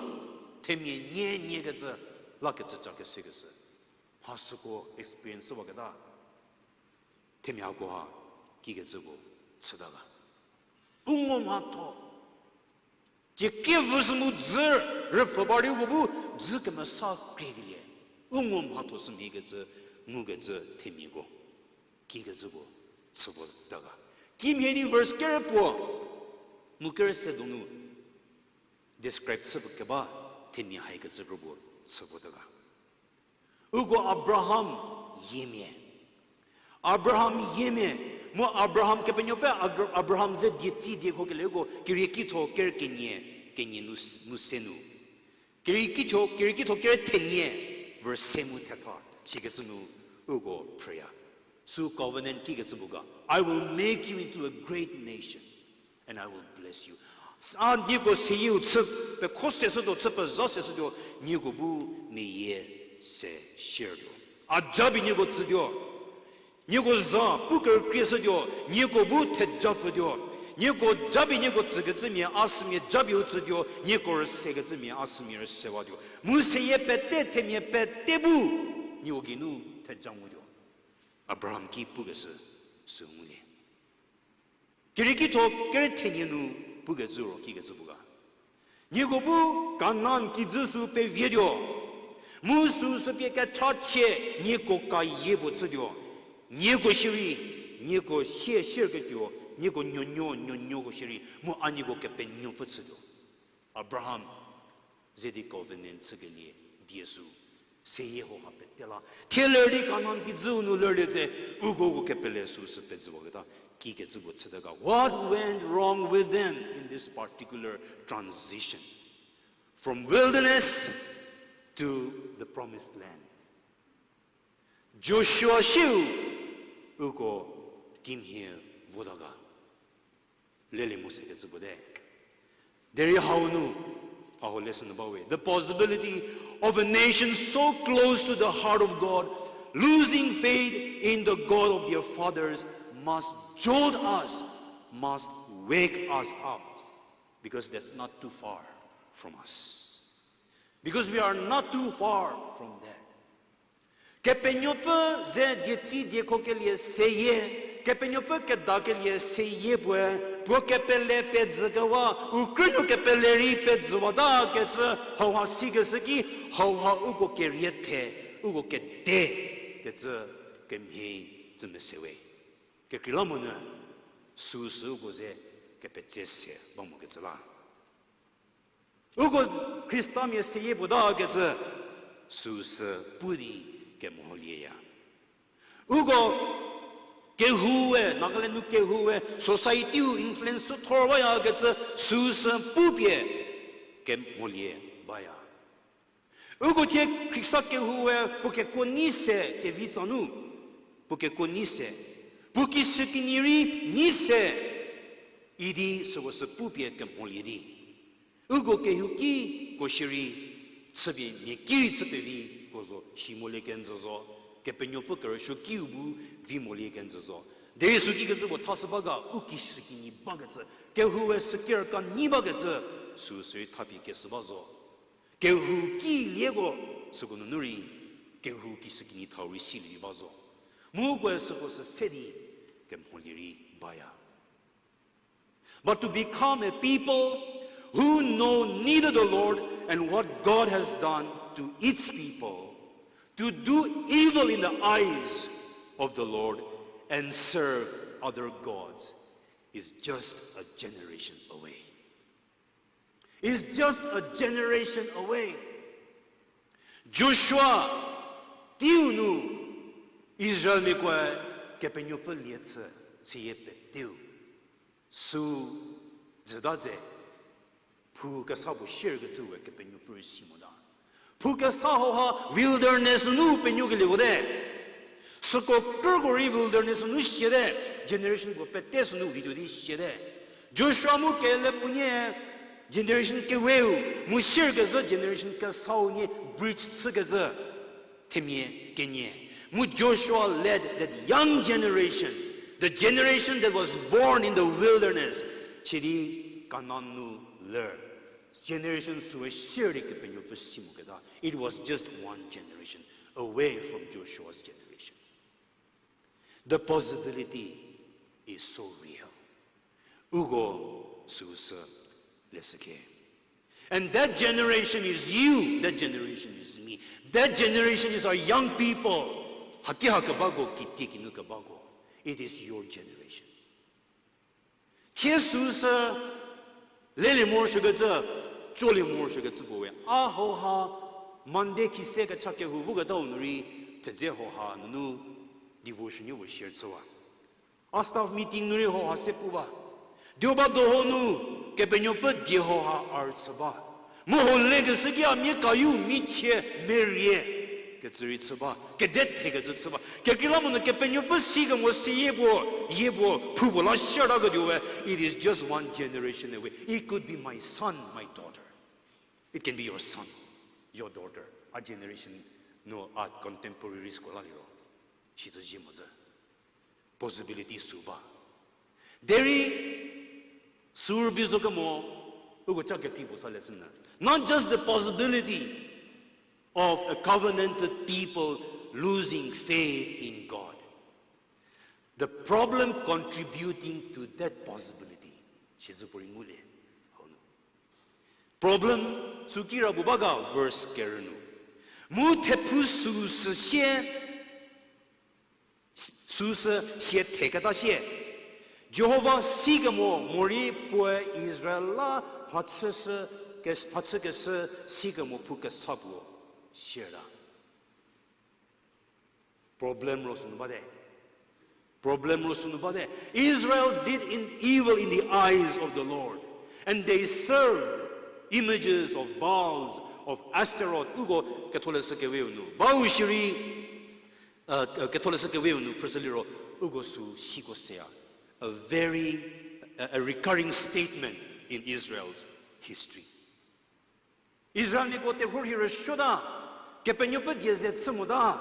themia nie niekecü, lakecüca kesekeshü. Mha süko experience shüwaketa. Themia hakoha kikecüko chüta ga. U ngo mhatho. Ciekie vüsü mu dzü rüpfhü ba rei uko bu dzü kemesa kriekelie. U ngo mhatho sümhiekecü, ngukecü themiako. Kikecüko chü vota ga. Kimhie di verse kere puo mu kere se donu describe chü keba themia haikecü kropuo chü vota ga. Uko Abraham yiemia. Abraham yiemia, mu Abraham Kepenuopfü Agr-, Abraham ze dietsi diekhokelie uko Keriekitho kere kenie, kenie nu s-, nu se nu. Keriekitho, Keriekitho kere thenie, verse se mu thetha, sikecü nu uko phrüya. Sü covenant kikecü puo ga, I will make you into a great nation and I will bless you. A nieko seyieu chü pekho seshütuo, chü pezha seshütuo, nieko bu meyie se shiertuo. A japie nieko tsütuo. Nieko za pu kerükrieshütuo, nieko bu thejapfütuo. Nieko japie nieko tsükecümia a sümia japie u tsütuo, nieko rüsekecümia a sümia rüsewatuo. Mu seyie pete themia pete bu nieko geinu theja ngutuo. Abraham ki pukeshü sü ngulie. Keriekitho kere thenie nu pukecü ro kikecü puo ga. Nieko bu Kanan kijü sü pevietuo. Mu sü süpie kechachie nieko kayie puo chütuo. Nieko shierei, nieko sie sierketuo, nieko nuonuo nuonuoko shierei, mu a nieko Kepenuopfü chütuo. Abraham ze di covenant chükelie die sü. Seyie hauha pete la. Thie ler di Kanan kijüu nu lerlie tse, uko uko kepele süsü pezüwaketa, kikecü puo chüta ga. What went wrong with them in this particular transition? From wilderness to the promised land. Joshua siu uko kimhie vota ga. Lelie mo sekecü puo te. Derei hau nu, a ho lesson ba we. The possibility of a nation so close to the heart of God, losing faith in the God of their fathers, must jolt us, must wake us up. Because that's not too far from us. Because we are not too far from there. Kepenuopfü ze dietsi diekhokelie seyie, Kepenuopfü kedakelie seyie puoe, puo kepele pezhükewa, u krünuo kepele rei pezhüwatakecü, hauha sikeshü ki, hauha uko kerie the, uko kede kecü kemhie tsü mese we. Kekreilamonyü, süsü uko ze kepetse se ba mokecü la. Uko Khristamia seyie puotakecü, süsü pu di kemholieya. Uko kehoue, Nagaland nu kehoue, society-u influence sü thor bayakecü, süsü pupie kemholie baya. Uko thie Khrista kehoue puo kekuo nei se kevi tsa nu, puo kekuo nei se, puo kishükinyi rei nei se, idi süko sü pupie kemholie di. Uko kehouki ko shierei, chüpie mia ki rei chü peviko zo, shi molie kenjü zo, Kepenuopfü kerüsuokiu bu vi molie kenjü zo. Derei süki kecü puo thashü ba ga, u kishükinyi bakecü, kehoue sükirka nyi bakecü, süsü rei thapie keshü ba zo. Kehouki lieko, süko nunu rei, kehou kishükinyi thau rei silie ba zo. Mu ukoe süko sü se di, kemholie rei baya. But to become a people who know neither the Lord and what God has done to its people, to do evil in the eyes of the Lord and serve other gods is just a generation away. Is just a generation away. Joshua teiu nu Israelmiakoe Kepenuopfü lie chü seyie peteu, sü dzüta ze, phou kesa puo sierkecü we Kepenuopfü rei si mota. Phou kesa hauha wilderness nunu penuokelieko te. Süko krüko rei wilderness nunu siate, generation puo pete sünu vituo di siate. Joshua mu Caleb unie generation keweu, mu sierkezhü generation kesau nie bridge chükezhü, themia kenie. Mu Joshua led that young generation, the generation that was born in the wilderness, sidi Kanan nu ler. Generation süe sier di Kepenuopfü si moketa. It was just one generation away from Joshua's generation. The possibility is so real. Uko süsü leshüke. And that generation is you, that generation is me. That generation is our young people. Haki ha kebako, kitiekinu kebako. It is your generation. Thie süsü lelie morosuokecü, tsolie morosuokecü puo we. A hauha, Monday khise kecha kehou voketau nu rei, thedze hauha nunu devotion-u puo share chüwa. A staff meeting nu rei hauha se pu ba. Dioba doho nu, Kepenuopfü die hauha a rüchü ba. Mu ho lekeshü ki a mia kayu michie merie kecü rei chü ba, kede thekecü chü ba. Kekreilamonyü Kepenuopfü si kemo seyie puo, yie puo, phou puo la share ta ketuo we, it is just one generation away. It could be my son, my daughter. It can be your son, your daughter. A generation no, a contemporaries ko la liro. Sitse zie mo zü. Possibility sü ba. Derei, sü rübei zo kemo, uko cha kekrei puo sa lesson na. Not just the possibility of a covenanted people losing faith in God. The problem contributing to that possibility. Sizü puorei ngulie, hanu. Problem, sü kira puo ba ga verse kerü nu. Mu thephu süsü sie, süsü sie theketa sie. Jihova si kemo morei puoe Israel la mhachüshü, kes-, mhachükeshü si kemo phou kesa puo sier ta. Problem ro sünu bate. Problem ro sünu bate. Israel did in evil in the eyes of the Lord, and they served images of Baals, of Ashtaroth. Uko Ketholeshü Keweu nu bau shierei, uh, uh, Ketholeshü Keweu nu phrüshü liro, uko sü siko seya. A very, a, a recurring statement in Israel's history. Israelmiako terhuo rhi rüsuota, Kepenuopfü die ze chü mota,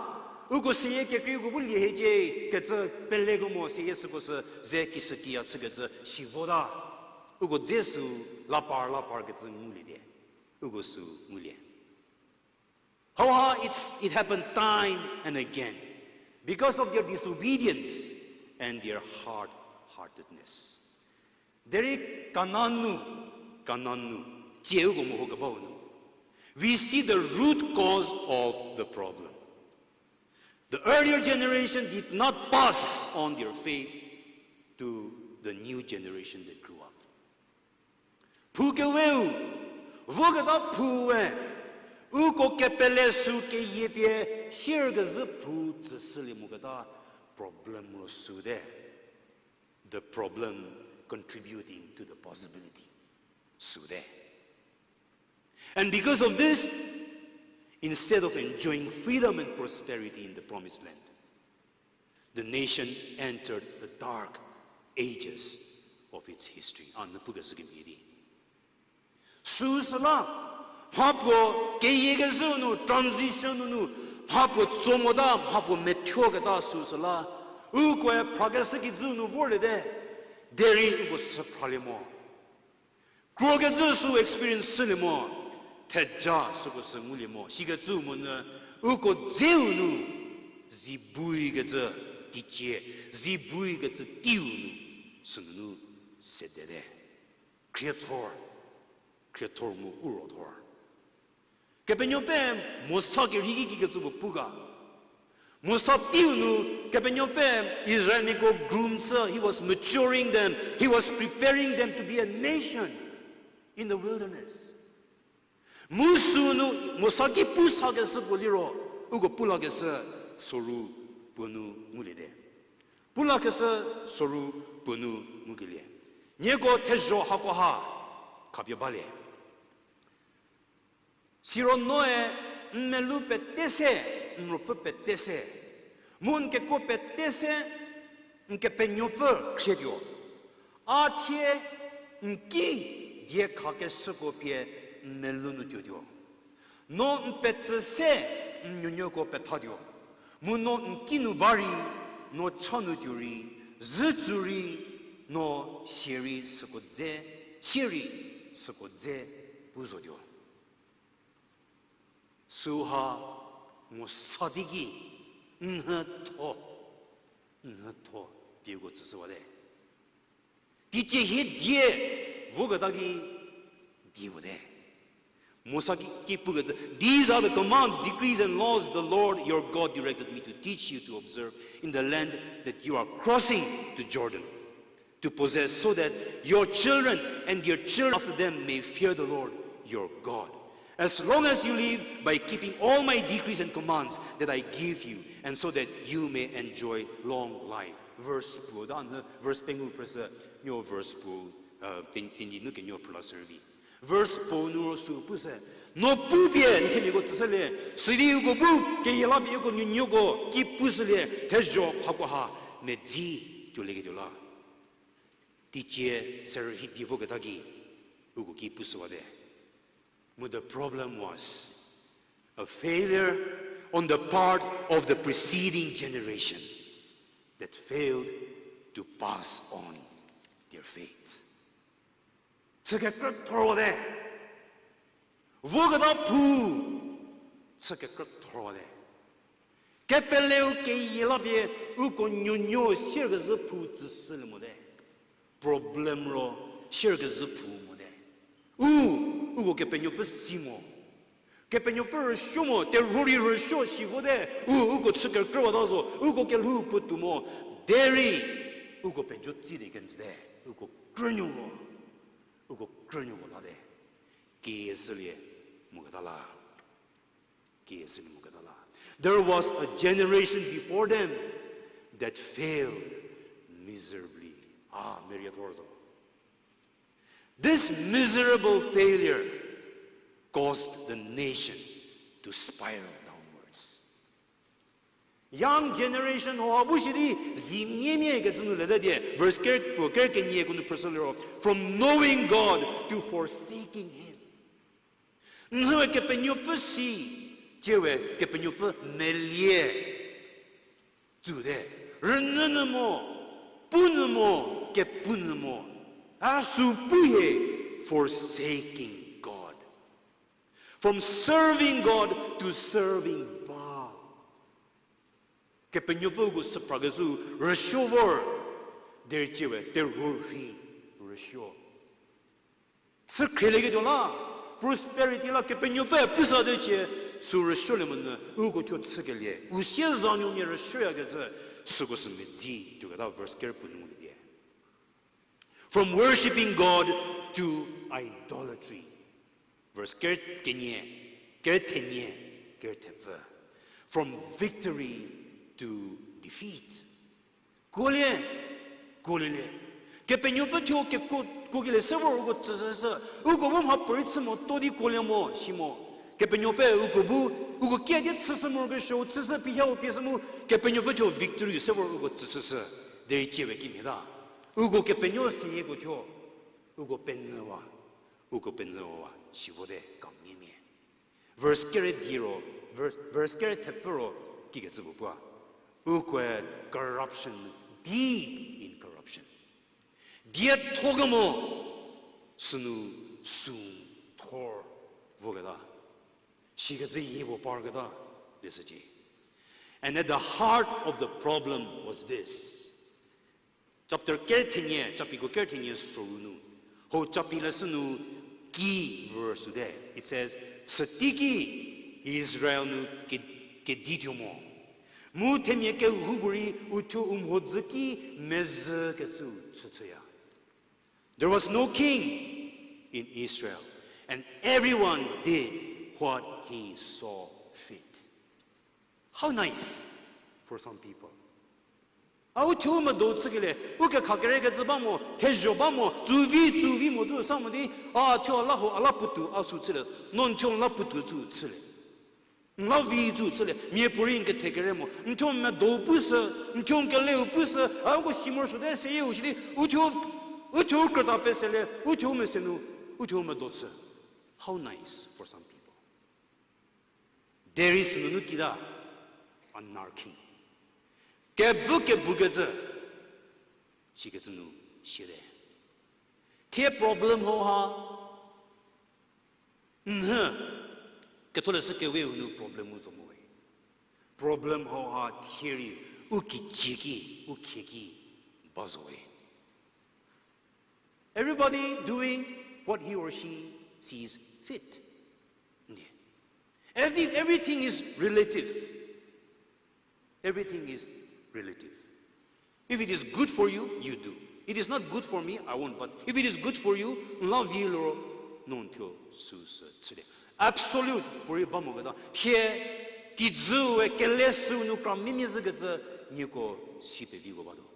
uko seyie kekreiko bu lie hiecie kecü peleko mo seyie süko sü ze kishükiya chükecü si vota, uko dze sü lapar lapar kecü ngulie die, uko sü ngulie. Hauha, it's, it happened time and again. Because of their disobedience, and their hard-heartedness. Derei Kanan nu, Kanan nu, tsie uko mehokebau nu, we see the root cause of the problem. The earlier generation did not pass on their faith to the new generation that grew up. Phou keweu, voketa phou-e, uko kepele sü keyie pie, sierkezhü phou tsüshülie moketa problem ro süte. The problem contributing to the possibility süte. And because of this, instead of enjoying freedom and prosperity in the promised land, the nation entered the dark ages of its history. A nu pukeshü kemhie di. Süsüla, mhapuo keyiekezhü nu, transition nu, mhapuo tso mota, mhapuo methuoketa süsüla, ukoe phrakeshü kijü nu vorliete, derei uko süphralie mo. Krokecü sü experience shülie mo, theja süko sü ngulie mo. Sikecü monyü, uko dzeu nu, zi buikecü teicie, zi buikecü teiu nu, sünunu sedete. Khriethor, khriethor mu u rothor. Kepenuopfü Mosa kerhei ki kikecü puo pu ga. Mosa teiu nu, Kepenuopfü Israelmiako groom chü, he was maturing them, he was preparing them to be a nation in the wilderness. Mu sünu Mosa ki pu sakeshü puo liro, uko pu lakeshü soru puo nu nguliete. Pu lakeshü soru puo nu ngukelie. Nieko thezho hakoha, khapie balie. Siro noe n melou pete se, n ruopfü pete se, mu n kekuo pete se, n Kepenuopfü khrietuo. A thie n ki diekhakeshüko pie n melou nu tuotuo. No n petsü se n nuonuoko pethatuo. Mu no n kinu ba rei, no cha nu tuo rei, zhütsu rei, no sie rei süko dze, sie rei süko dze pu zotuo. Süha Mosa teiki, nhütho, nhütho pieko tsüshüwate. Teicie hie die voketa ki die puote. Mosa ki, ki pukecü, these are the commands, decrees, and laws the Lord your God directed me to teach you to observe in the land that you are crossing to Jordan to possess, so that your children and their children after them may fear the Lord your God, as long as you live, by keeping all my decrees and commands that I give you, and so that you may enjoy long life. Verse puo da nü, verse pengou phrüshü, nuo verse puo, uh, Ten-, Tenyidie nu kenuo phrüla servi. Verse puo nu ro sü pushü, no pupie n themiako tsüshülie, sidi uko bu keyie la pie uko nuonuoko ki pushülie, thezho hakoha medzi tuolieketuo la. Teicie serhi di voketa ki, uko ki pushüwate. Mu the problem was a failure on the part of the preceding generation that failed to pass on their faith. Chü kekrüthorwate. Voketa phou, chü kekrüthorwate. Kepeleu keyie la pie uko nuonuo sierkezhü phou tsüshülie mote. Problem ro sierkezhü phou mote. U, uko Kepenuopfü si mo. Kepenuopfü rüsuo mo, terhuo rei rüsuo si vote, u, uko chü kekrüwata zo, uko kelhou puotou mo, derei uko pejo tsi di kenjüte, uko krünuoko, uko krünuoko late. Kieshülie moketa la. Kieshülie moketa la. There was a generation before them that failed miserably. Ah, meriethor zo. This miserable failure caused the nation to spiral downwards. Young generation hoha bu shi di zimiemie kecü nu lete die, verse ker puo ker kenieko nu phrüshü liro, from knowing God to forsaking Him. Nhüwe Kepenuopfü si, tsiewe Kepenuopfü melie tsüte, rünyünyü mo, punyü mo, kepunyü mo. A sü pu hie, forsaking God. From serving God to serving Baal. Kepenuopfü uko süphrakeshü rüsuo vor, derei tsie we terhuo rhi rüsuo. Chü khrielie ketuo la, prosperity la Kepenuopfü pusa de cie, sü rüsuolie monyü, uko thuo chükelie, u sie zanuomia rüsuoyakecü, süko sü medzi tuoketa verse ker puo nu ngulie. From worshipping God to idolatry. Verse ker kenie, ker thenie, ker thepfü. From victory to defeat. Kuolie, kuolielie. Kepenuopfü thuo kekuo, kuokelie se vor uko tsüshüshü. Uko bu mhapuorei chü mo to di kuolie mo, si mo. Kepenuopfü uko bu, uko kiadi chüshü morokesuo, chüshü phi hau pie shü mu, Kepenuopfü thuo victory se vor uko tsüshüshü. Derei tsie we kimhie ta. Uko kepenuo seyieko thuo, uko penyüwa, uko penyüwa, si vote kamiemia. Verse kere di ro, verse, verse kere thepfü ro, kikecü puo pua. Ukoe corruption, deep in corruption. Dietho kemo, sünu sü thor voketa. Sikecü yie puo parketa, leshücie. And at the heart of the problem was this. Chapter ker thenie, chapiko ker thenie soru nu. Ho chapi leshü nu ki verse te. It says, süteiki Israel nu ke-, kedituo mo. Mu themia kehoupuorei uthuo u mhodzü ki mezhükecü chüchüya. There was no king in Israel, and everyone did what he saw fit. How nice for some people. A u thuo medo chükelie, u kekha kerekecü ba mo, thezho ba mo, tsuvi, tsuvi mo tsu sa mo di, a thuo a la ho, a la puotou a sü chülie, no n thuo n la puotou tsu chülie. N la vi tsu chülie, miapuorei n kethe kere mo, n thuo medo pushü, n thuo n keleu pushü, a uko si morosuote seyie u shi di, u thuo, u thuo krüta peselie, u thuo mese nu, u thuo medo chü. How nice for some people. Derei sünunu kita, anarchy. Kebvü kebvükecü, sikecü nu siete. Thie problem hauha, nhü, ketholeshü kewe u nu problem u zo mo we. Problem hauha thie rei, u kicie ki, u khie ki, ba zo we. Everybody doing what he or she sees fit. Every, everything is relative. Everything is relative. If it is good for you, you do. It is not good for me, I won't. But if it is good for you, n la vi liro, no n thuo süsü chülie. Absolute, puorei ba moketa. Thie, kijüu we kele süu nu kra mimia zhükecü, nieko si peviko batuo.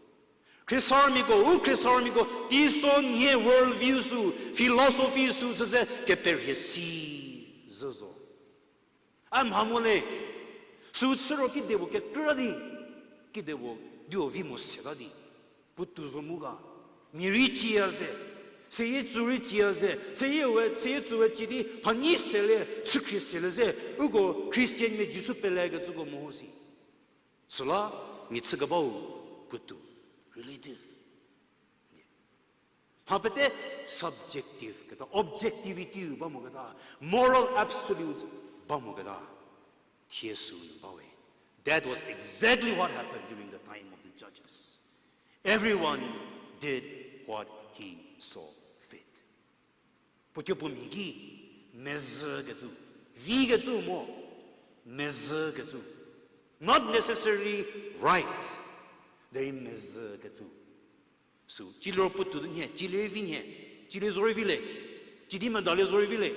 Khriesarmiako, u Khriesarmiako, teiso nhie world view sü, philosophy sü, süse keperhie si zhü zo. A mha mo le, sü chü ro kedipuo kekrü di, kedipuo dio vi mo seta di, puotou zo mu ga, mia rei ciya ze, seyie tsü rei ciya ze, seyie we, seyie tsü we ci di, mhanyi sele, chükhrie sele ze, uko Christian mia Jisu pelekecüko meho si. Süla, mia chükebau, puotou, relative. Mha pete subjective keta, objectivity ba moketa, moral absolute ba moketa, thie sü nu ba we. That was exactly what happened during the time of the judges. Everyone did what he saw fit. Puo kiepuo mhi ki, mezhükecü, vikecü mo, mezhükecü. Not necessarily right. Derei mezhükecü. Sü, ciliro puotou di nhie, cilie vi nhie, cilie zorei vi le, cidi medalie zorei vi le.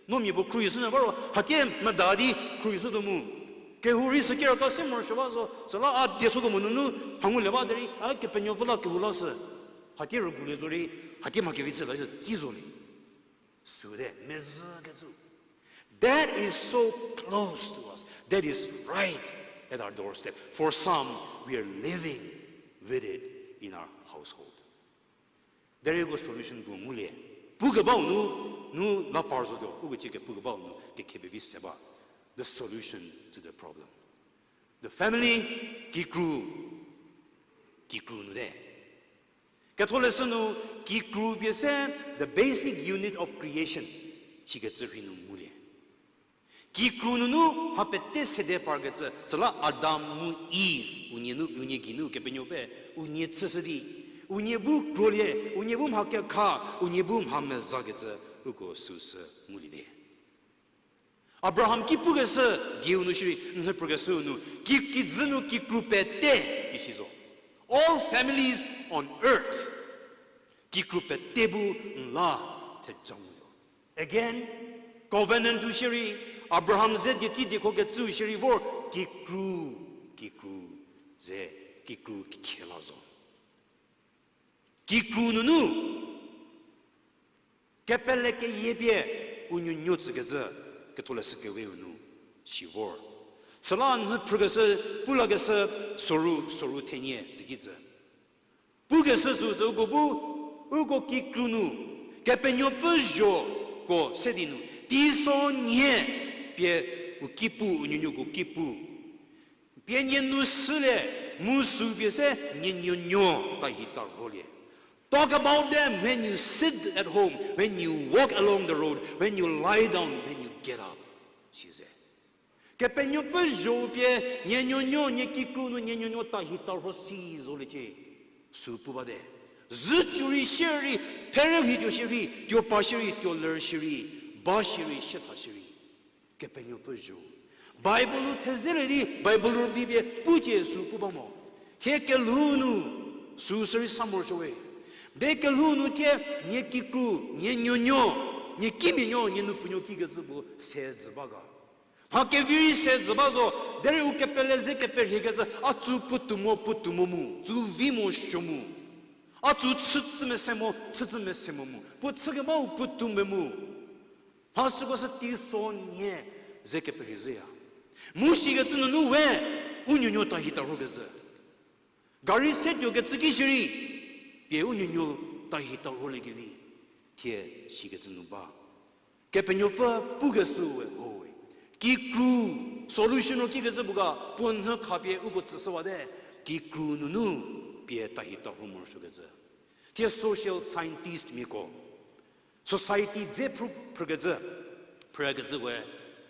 No mia puo khruohishü nyü ba ro, hatie meda di khruohishütuo mu. Kehou rei sü keraka se morosuo ba zo, süla a diethokemo nunu, mha ngulie ba derei, a Kepenuopfü la kehou la sü. Hatie rügulie zorei, hatie mha kevi chü la sü tsi zo le. Süte, mezhükecü. That is so close to us. That is right at our doorstep. For some, we are living with it in our household. Derei uko solution puo ngulie. Pukebau nu, nu la par zotuo, uko cie kepukebau nu, kekhie pevi se ba. The solution to the problem. The family, kikru, kikru nu te. Ketholeshü nu, kikru pie se, the basic unit of creation, sikecü rhei nu ngulie. Kikru nunu mha pete sede parkecü, süla Adam mu Eve, unie nu, unie geinu Kepenuopfü, unie chüshü di, unie bu krolie, unie bu mha kekha, unie bu mha mezakecü, uko süsü ngulie di. Abraham ki pukeshü dieu nu shierei, nhüphrükeshüu nu, ki, kijü nu kikru pete, isi zo. All families on earth. Kikru pete bu n la theja nguo. Again, covenant-u shierei, Abraham ze dietsi diekho kecüu shierei vor, kikru, kikru, ze, kikru kikhe la zo. Kikru nunu, kepele keyie pie, u nuonuo tsükecü, ketholeshü keweu nu, si vor. Süla nhüphrükeshü, pulakeshü, soru, soru thenie tsükicü. Pukeshü süsü uko bu, uko kikru nu, Kepenuopfü zhoko se di nu, teisonhie pie u ki pu, u nuonuoko ki pu. Pie nie nu sülie, mu sü pie se nie nuonuo tahi tarholie. Talk about them when you sit at home, when you walk along the road, when you lie down, when you get up. Size. Kepenuopfü zho pie, nie nuonuo, nie kikru nu nie nuonuo tahi tarho si zoliecie. Sü pu bate. Zhücurei shierei, pherühituo shierei, tuopa shierei, tuoler shierei, ba shierei, sietha shierei. Kepenuopfü zho. Bible-u thezelie di, Bible rübei pie pucie sü pu ba mo. Thie kelhou nu, sü sürei sa morosuowe. De kelhou nu thie, nie kikru, nie nuonuo, nie kimia nuo, nie nuopuonuo kikecü bu se dzü ba ga. Mha kevi rei se dzü ba zo, derei u kepele ze keperhiekecü, a tsü puotou mo, puotou mo mu, tsü vi mo suo mu. A tsü chütsü mese mo, chütsü mese mo mu. Puo chükebau puotou me mu. Mha süko sü teisonhie ze keperhie zhüya. Mu sikecü nunu we, u nuonuo tahi tarhokecü. Gari se tuokecü ki shierei, pie u nuonuo tahi tarholiekevi. Thie sikecü nu ba. Kepenuopfü pukeshü we ho we. Kikru, solution-u kikecü bu ga, puo nhü khapie uko tsüshüwate, kikru nunu pie tahi tarho morosuokecü. Thie social scientist miako. Society dze phrü-, phrükecü, phrükecü we,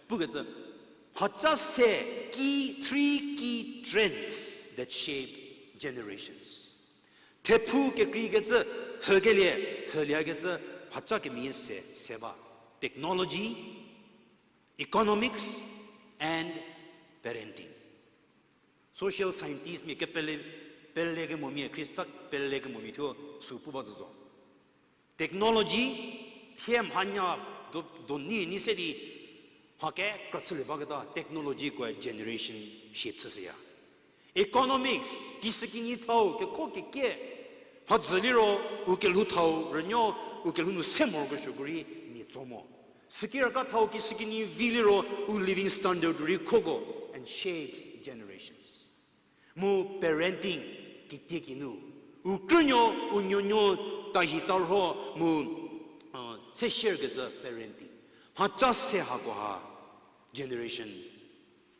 pukecü, mhaca se key, three key trends that shape generations. Thephu kekreikecü, hükelie, hüliekecü, mhaca kemeyie se, se ba. Technology, economics, and parenting. Social scientist mia kepele, pelekemomia, Khrista pelekemomia thuo sü pu ba zü zo. Technology, thie mhanya do, do ni, ni se di, mha kekra chülie baketa technology koe generation shape chüshüya. Economics, kishükinyi thau, kekho kekie, mhadzü liro, u kelhou thau, rünuo, u kelhou nu se morokesuoko rei, mia tso mo. Sükiraka thau kishükinyi vi liro, u living standard rei khoko, and shapes generations. Mu parenting, kitiekinu, u krünuo, u nuonuo, tahi tarho, mu, uh, se share kecü parenting. Mhaca se hakoha, generation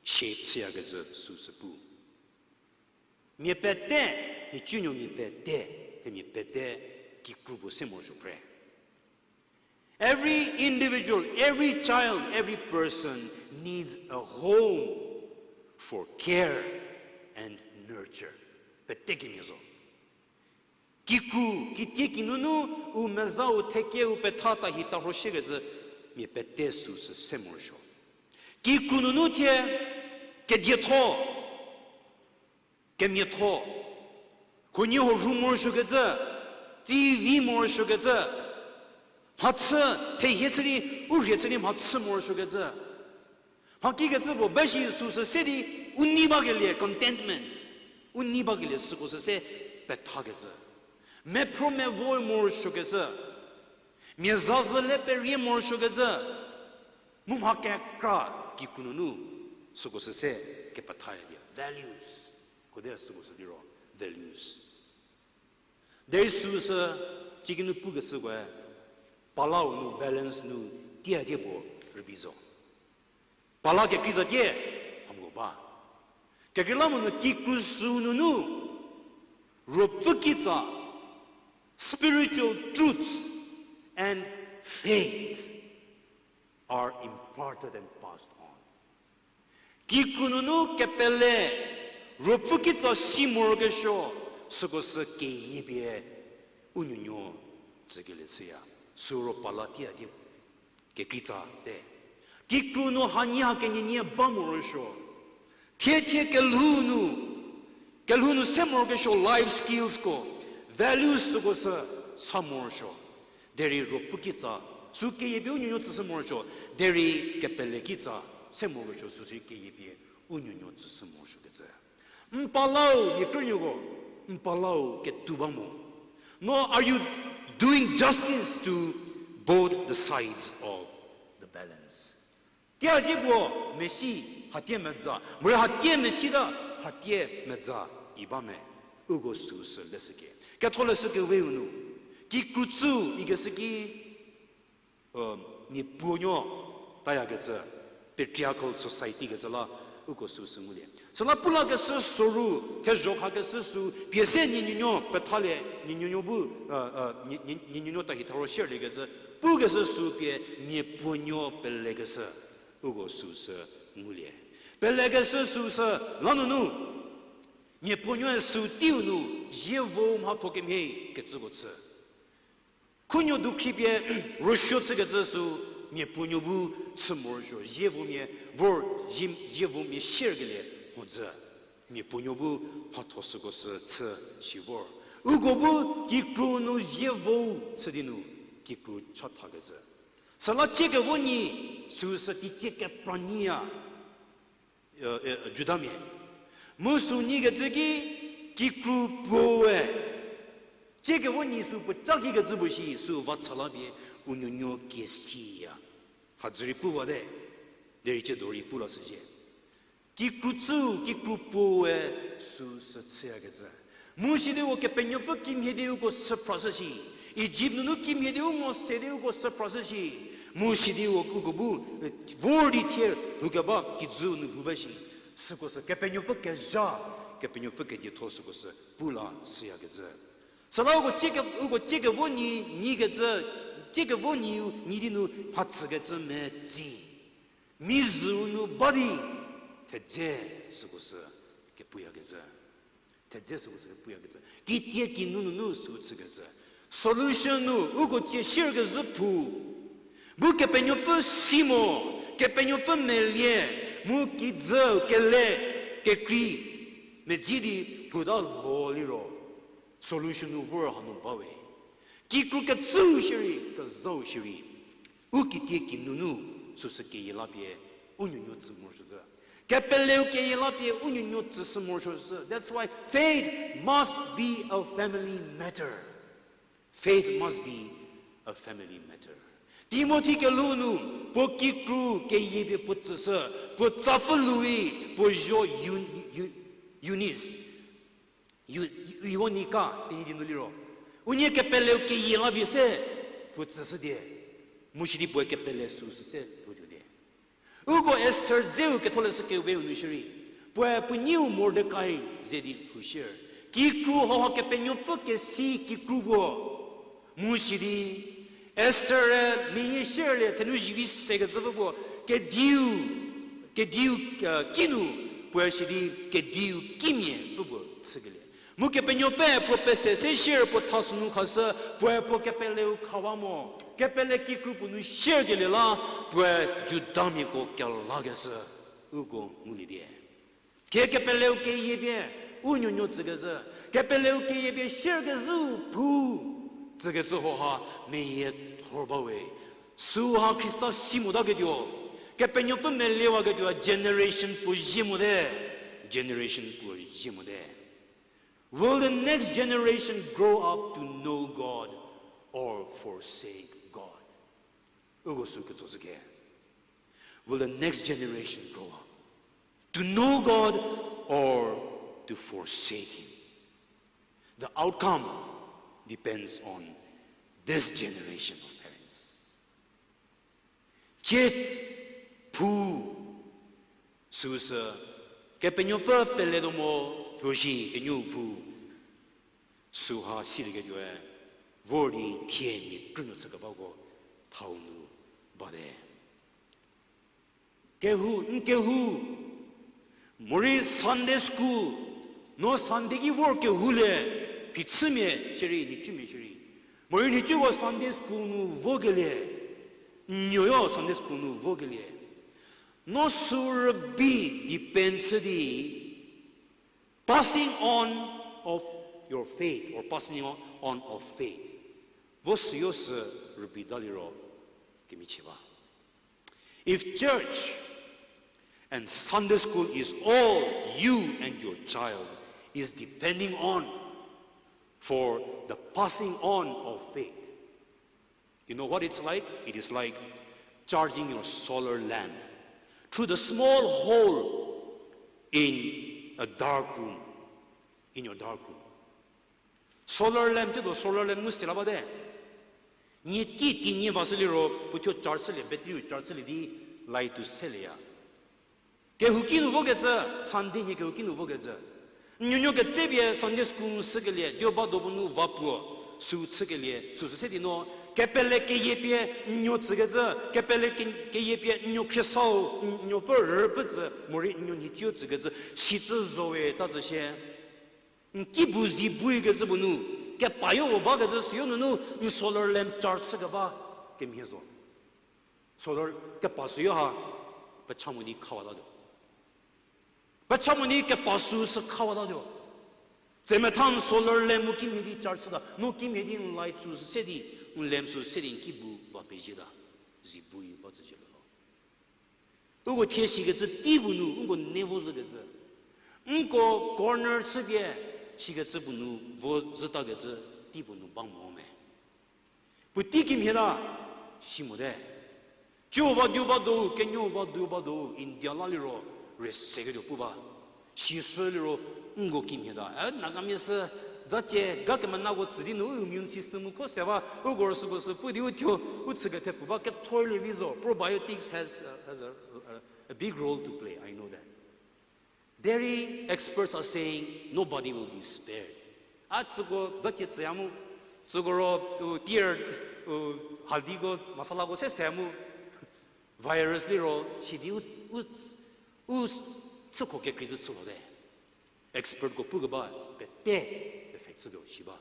shape chüyakecü süsü pu. Mia pete, nhicunuo mia pete, themia pete, kikru puo se morosuo phre. Every individual, every child, every person needs a home for care and nurture. Pete kemia zo. Kikru, kitiekinu nu, u meza u theke u petha tahi tarho shiekecü, mia pete süsü se morosuo. Kikru nunu thie, kedietho, kemiatho, khunhie huo rhu morosuokecü, tsivi morosuokecü, mhachü, thehie chü di, u rhie chü di mhachü morosuokecü. Mha kikecü puo ba shi süsü se di, u nei bakelie contentment, u nei bakelie süko sü se pethakecü. Mephro mevo morosuokecü. Mia zazü le perie morosuokecü. Mu mha kekra kikru nunu süko sü se kepethaya di values. Kode süko sü liro values. Derei süsü cikinu pukeshükoe, palau nu balance nu tia die puo rübei zo. Pala kekrei zatie, hamko ba. Kekreilamonyü kikru sü nunu, ruopfü kitsa, spiritual truths and faith are imparted and passed on. Kikru nunu kepele, ruopfü kitsa si morokesuo, süko sü keyie pie u nuonuo tsükelie chüya. Sü ro pala tia di kekreitsa te. Kikru nu hanie ha kenienie ba morosuo. Thie thie kelhou nu, kelhou nu se morokesuo life skills ko, values süko sü sa morosuo. Derei ruopfü kitsa, sü keyie pie u nuonuo tsüshü morosuo. Derei kepele kitsa se morokesuo, süsü keyie pie u nuonuo tsüshü morosuokecü. N palau, mia krünuoko, n palau ketuo ba mo. No, are you doing justice to both the sides of the balance? Tia die puo mesi, hatie medza, morei hatie mesita, hatie medza, i ba me, uko süu sü leshüke. Ketholeshü keweu nu, kikru tsü ikeshü ki, mia puonuo tayakecü, patriarchal society kecü la, uko süu sü ngulie. Süla pu lakeshü soru, thezho khakeshü sü, pie se nie nuonuo pethalie, nie nuonuo bu, nie, nie, nie nuonuo tahi tharo share liekecü, pukeshü sü pie mia puonuo pelekeshü, uko süu sü ngulie. Pelekeshü süu sü lanunu, mia puonuoe süu teiu nu, zievo mhatho kemhie kecüko chü. Khunuo dukhri pie, rosuo chükecü sü, mia puonuo bu chü morosuo, zievomia, vor, zie, zievomia share kelie mhodzü. Mia puonuo bu mhatho süko sü chü si vor. Uko bu kikru nu zievo chü di nu, kikru chathakecü. Süla tsie kevo nyi, süu sü teicie kepra nyiya. Judamia. Mu sü nyikecü ki kikru puoe. Tsie kevo nyi sü puo ca kikecü puo shi sü va tsa la pie u nuonuo kiesiya. Hadzü rei pu bate, derei tsiedo rei pu lashüzhie. Kikru tsü, kikru puoe süu sü chüyakecü. Mu sidi uko Kepenuopfü kimhie di uko sü phrashü shi. Egypt nunu kimhie di u ngo se di uko sü phrashü shi. Mu sidi uko bu, vor di thie lhoukeba kijü nu lhou ba shi. Süko sü Kepenuopfü kezha, Kepenuopfü kedietho süko sü pu la shüyakecü. Süla uko tsie ke, uko tsie kevo nyi, nyikecü, tsie kevo nyiu nyi di nu mhatsükecü metsi. Mi züu nu ba di, thedze süko sü kepuyakecü. Thedze süko sü kepuyakecü. Kitie kinu nunu süu chükecü. Solution nu uko tsie share kezhü phou. Bu Kepenuopfü si mo, Kepenuopfü melie, mu kijü kele, kekrei, medzi di lhouta lho liro. Solution nu vor hanu bawe. Kikru kecüu shierei, kezhau shierei. U kitie kinunu, süsü keyie la pie, u nuonuo tsü morosuo zhü. Kepeleu keyie la pie, u nuonuo tsüshü morosuo zhü. That's why faith must be a family matter. Faith must be a family matter. Timothy kelhou nu, puo kikru keyie pie puo tsüshü, puo tsapfü lui, puo zuo Eu-, Eu-, Eunice. Eu-, Euonika, Tenyidie nu liro. Unie kepeleu keyie la pie se, puo tsüshü die. Mu sidi puoe kepele süu sü se, puo tuo die. Uko Esther dzeu ketholeshü keweu nu shierei. Puoe puo nyiu Mordekai ze di lhou shie. Kikru hauha Kepenuopfü kesi kikru puo. Mu sidi, Esther-e meyie shierlie thenu zivi sekecü pfü puo, kediu, kediu, kinu, puoe sidi kediu kimia pfü puo chükelie. Mu Kepenuopfü puo pese se shie puo thasünu khashü, puoe puo kepeleu khawa mo, kepele kikru puo nu shierkelie la, puoe Judamiako kelakeshü, uko ngulie die. Thie kepeleu keyie pie, u nuonuo tsükezhü, kepeleu keyie pie shierkezhüu phou, tsükecü hauha meyie thor bawe, süha Khrista si motaketuo, Kepenuopfü meliewaketuo generation puo zie mote, generation puo zie mote. Will the next generation grow up to know God or forsake God? Uko sü ketso zhü ke. Will the next generation grow up to know God or to forsake Him? The outcome depends on this generation of parents. Tsie phou süsü, Kepenuopfü peletuo mo, huo shi kenieu phou, süha silieketuoe, vor di thie mia krünuo chükebako thau nu bate. Kehou, n kehou, Morei Sunday school, no Sunday ki vor kehoulie, phichümia shierei, nhicumia shierei. Morei nhicuko Sunday school nu vokelie, n nuoyo Sunday school nu vokelie. No sü rübei depend chü di, passing on of your faith or passing on of faith. Vo süyo sü rübei ta liro kemichie ba. If church and Sunday school is all you and your child is depending on for the passing on of faith, you know what it's like? It is like charging your solar lamp through the small hole in a dark room, in your dark room. Solar lamp, tiedo solar lamp ngu sela bate. Nie ki tinie va sü liro, puo thuo charge chülie, battery charge chülie di, light tu selieya. Kehouki nu vokecü, Sunday nhie kehouki nu vokecü. N nuonuo ketsepie Sunday school nu sükelie, dio ba do bu nu va puo, sü chükelie, süsü se di no, kepele keyie pie n nuo tsükecü, kepele ke-, keyie pie n nuo khriesau, n nuopfü rüpfü tsü, morei n nuo nhicuo tsükecü, sicü zowe ta tsü shie. N ki bu zi buikecü puo nu, kepayo puo bakecü süyo nunu, n solar lamp charge chükeba kemhie zo. Solar kepa süyo ha, pecha mo di khawatatuo. Pecha mo di kepa sü sü khawatatuo. Tsemetha n solar lamp mu kimhie di charge chüta, no kimhie di n light sü sü se di, n lamp sü se di n ki bu va pezieta. Zi bui ba tsü zhie lho. Uko thie sikecü tei puo nu, uko ne vo zhükecü. Nko corner chüpie sikecü puo nu vo zhütakecü tei puo nu ba mo me. Puotei kimhie la, si mote. Cio va diu ba do, kenuo va diu ba do, India la liro, reseketuo pu ba. Sisü liro, nko kimhie ta. E, Nagamia sü, zacie, ga kemenako tsü di nu, u immune system kho se ba, uko süko sü pu di u thuo, u chükethepfu ba, ketholie vi zo. Probiotics has, uh, has a, a, a big role to play, I know that. Derei experts are saying nobody will be spared. A tsüko zacie tsüya mu, tsüko ro, u tier, u haldiko, masalako se se mu, virus liro, sidi u, u, u chükho kekrei zhü chülote. Expertko pukeba pete effect chütuo shi ba.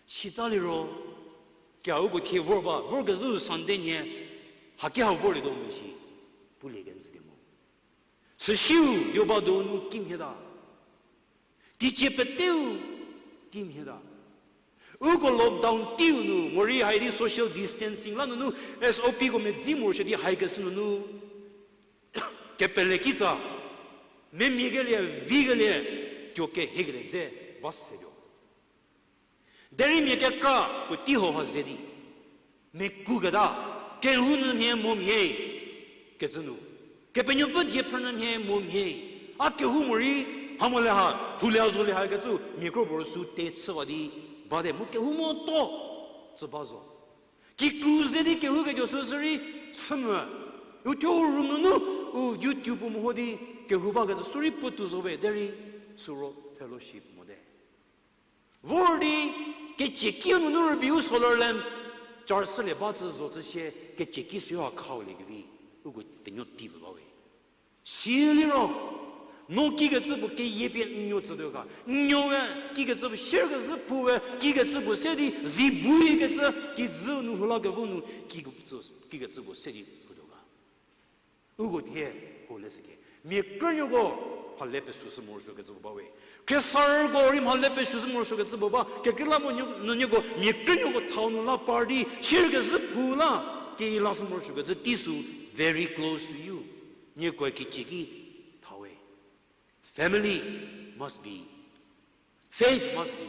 Sita liro, kia uko thie vor ba, vorkezhü Sunday nhie, haki ha vorlietuo mo shi, pulie kenjü di mo. Süsiu, yoba donu kimhie ta. Teicie peteu kimhie ta. Uko lockdown teiu nu, morei haidi social distancing la nunu, S O Pko medzi morosuo di haikeshü nunu, kepele kitsa, memia kelie, vi kelie, tuo kehie kelie dze, va setuo. Derei mia kekra puotei ho ha ze di, mia kuketa, kehou nu mhie mo mhie, kecü nu, Kepenuopfü diephrü nu mhie mo mhie, a kehou morei, ha mo le ha, lhoulie zo le ha kecü, mia kro puo rüsü te chüwa di, bate mu kehou mo to, tsü ba zo. Kikru ze di kehouketuo sü sürei, chü mu, u thuo u room nunu, u YouTube meho di, kehou bakecü sürei puotou zo we derei, süro fellowship mote. Vor di, kecieki nunu rübei u solar lamp charge chülie ba tsü zo tsü sie, kecieki süyo ha khaulie kevi, uko penuo teivo ba we. Siliro, no kikecü puo keyie pie n nuo tsütuo ga, n nuoe, kikecü puo share kezhü phu we, kikecü puo se di, zi bui kecü, kijü nu lhou la kevo nu, kikecü, kikecü puo se di lhoutuo ga. Uko thie, ho le süke. Mia krünuoko, mhale pesuo sü morosuo kecü puo ba we. Khriesarüko rei mhale pesuo sü morosuo kecü puo ba, kekreilamonyü-, nuonuoko, mia krünuoko thau nu la par di, share kezhü phu la, kei la sü morosuo kecü tei sü, very close to you. Niekoe kicieki, thau we. Family must be, faith must be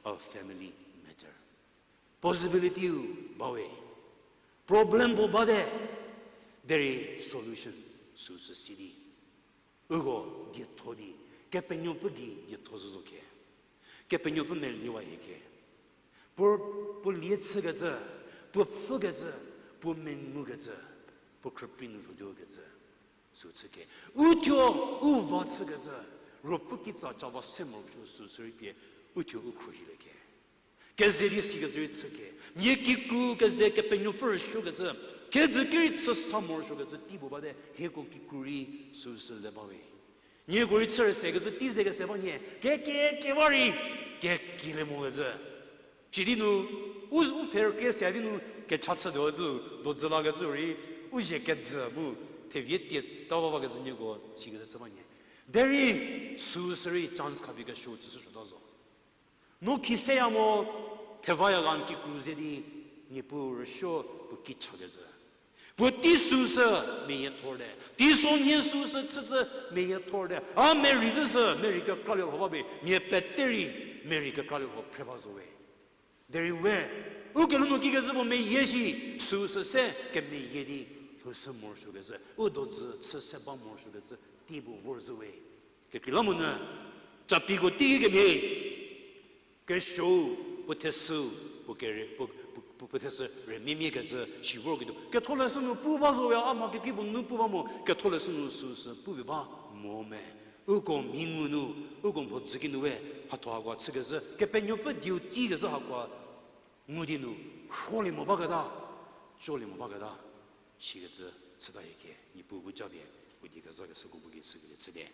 a family matter. Possibility u ba we. Problem puo bate, derei solution süsü si di. Uko dietho di, Kepenuopfü gei dietho zhü zo ke. Kepenuopfü meliewa hie ke. Puo, puo lie chükecü, puo pfhükecü, puo mengukecü, puo khrüprei nu lhoutuokecü, sü chü ke. Uthuo, u va chükecü, ruopfü kitsa ca va se morosuo sü sürei pie, uthuo u khruohilie ke. Keze di sikecü rei chü ke. Nie kikru keze Kepenuopfü rüsuokecü, kejü ki rei chü sa morosuokecü tei puo bate, hieko kikru rei süsü le ba we. Nieko rei chü rei sekecü tei ze kese ba nhie, kekie kewa rei, kekielie mokecü. Sidi nu, u, u pfhe rükrie se di nu, kecha chütuo zü, dozü lakecü rei, u zie kejü bu, thevie tie ta ba bakecü nieko, sikecü chü ba nhie. Derei, süu sü rei chance khapie kesuo chüshü suota zo. No khi seya mo, thevaya ga n kikru ze di, Niepuu rüsuo puo ki chakecü. Puo tei süu sü meyie thorte, teisonhie süu sü chücü meyie thorte. A merei zü sü, merei kekralie lho ba pie, mia pete rei, merei kekralie lho phre ba zo we. Derei we, u kelhou nu kikecü puo meyie shi, süu sü se kemeyie di, lhoushü morosuokecü, u dozü chü se ba morosuokecü, tei puo vorzhü we. Kekreilamonyü, capiko teiki kemhie, kesuou, puo thesü, puo kere, puo, puo, puo, puo thesü rümiemiekecü si vorketuo. Ketholeshü nu pu ba zo we, a mha kekrei puo nu pu ba mo, ketholeshü nu süu sü pupie ba mo me. Uko mhi ngu nu, uko mhodzü ki nu we, mhatho hakoa chükezhü, Kepenuopfü dieu tsükezhü hakoa ngu di nu, rholie mo baketa, tsolie mo baketa, sikecü chüta hie kie, Niepuu bu japie, puo die kezakeshüko bu ki chükelie chülie.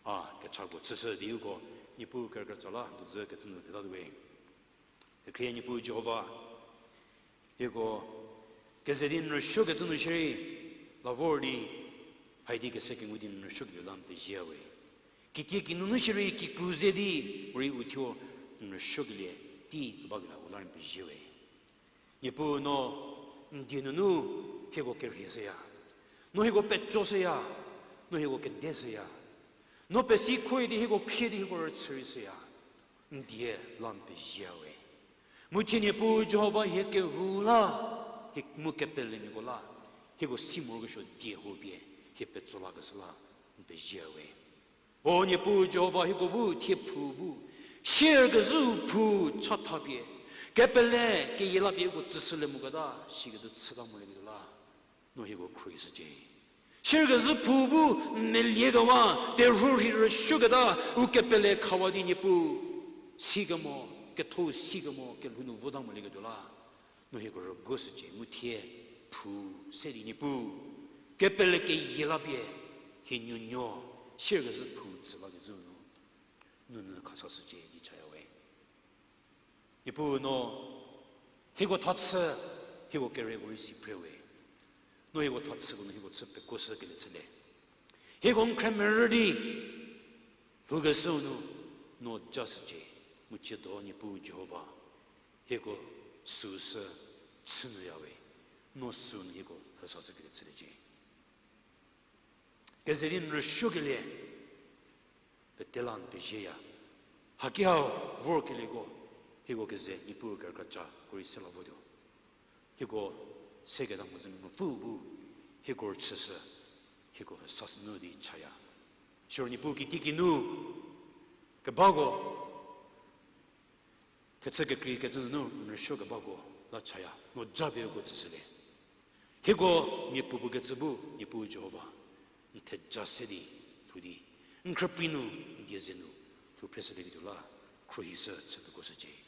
A, kechako chüshü di uko, Niepuu kerükrietsa la, dozü kecü nu thetatuo we. Kekhrie Niepuu Jihova, hieko, keze di n rüsuokecü nu shierei, la vor di, haidi kese kengu di n rüsuokelie la n pezie we. Kitiekinunu shierei kikru ze di, morei uthuo n rüsuokelie tei bakela u la n pezie we. Niepuu no, n die nunu, hieko kerhie shüya. No hieko peco shüya. No hieko kede shüya. No pesi khoe di hieko khrie di hieko rüchü rei shüya. N die la n pezie we. Mu thie Niepuu Jihova hie kehou la, hie mu kepelemiako la, hieko si morokesuo die hau pie, hie petso lakeshü la, n pezie we. O Niepuu Jihova hieko bu thie phou bu, sierkezhü phou chathapie, kepele keyie lapie uko tsüshülie moketa, sikecü chüta molieketuo la, no hieko khruohishücie. Sierkezhü phou bu meliekewa, terhuo rhi rüsuoketa, u kepele khawa di Niepuu, sikemo, ketho sikemo, kelhou nu vota molieketuo la, no hieko rügushücie mu thie phou se di Niepuu, kepele keyie lapie, hie nuonuo, sierkezhü phou tsü bakecü nu, nounyü khasashücie di chaya we. Niepuu no, hieko thachü, hieko kereko rei si phre we. No hieko thachüko nu hieko chü pekuoshükelie chülie. Hieko n khremerü di, lhoukeshüu nu, no jashücie, mu tsiedo Niepuu Jihova, hieko süu sü chünyüya we, no süu nu hieko hesashükelie chüliecie. Keze di n rüsuokelie, pete la n pezieya. Haki hau vorkelieko, hieko keze Niepuu kerükrietsa ko rei se la votuo. Hieko seketa mhodzü nu Ruopfü bu, hieko rüchüshü, hieko hesashü nu di chaya. Siro Niepuu kitiekinu, kebako, thechü kekreikecü nunu n rüsuo kebako la chaya, no japie uko tsüshülie. Hieko mia puopuo kecü bu, Niepuu Jihova, n theja se di, lhou di, n khrüprei nu, n die ze nu, lhou phreshülieketuo la, khruohishü chü pekuoshücie.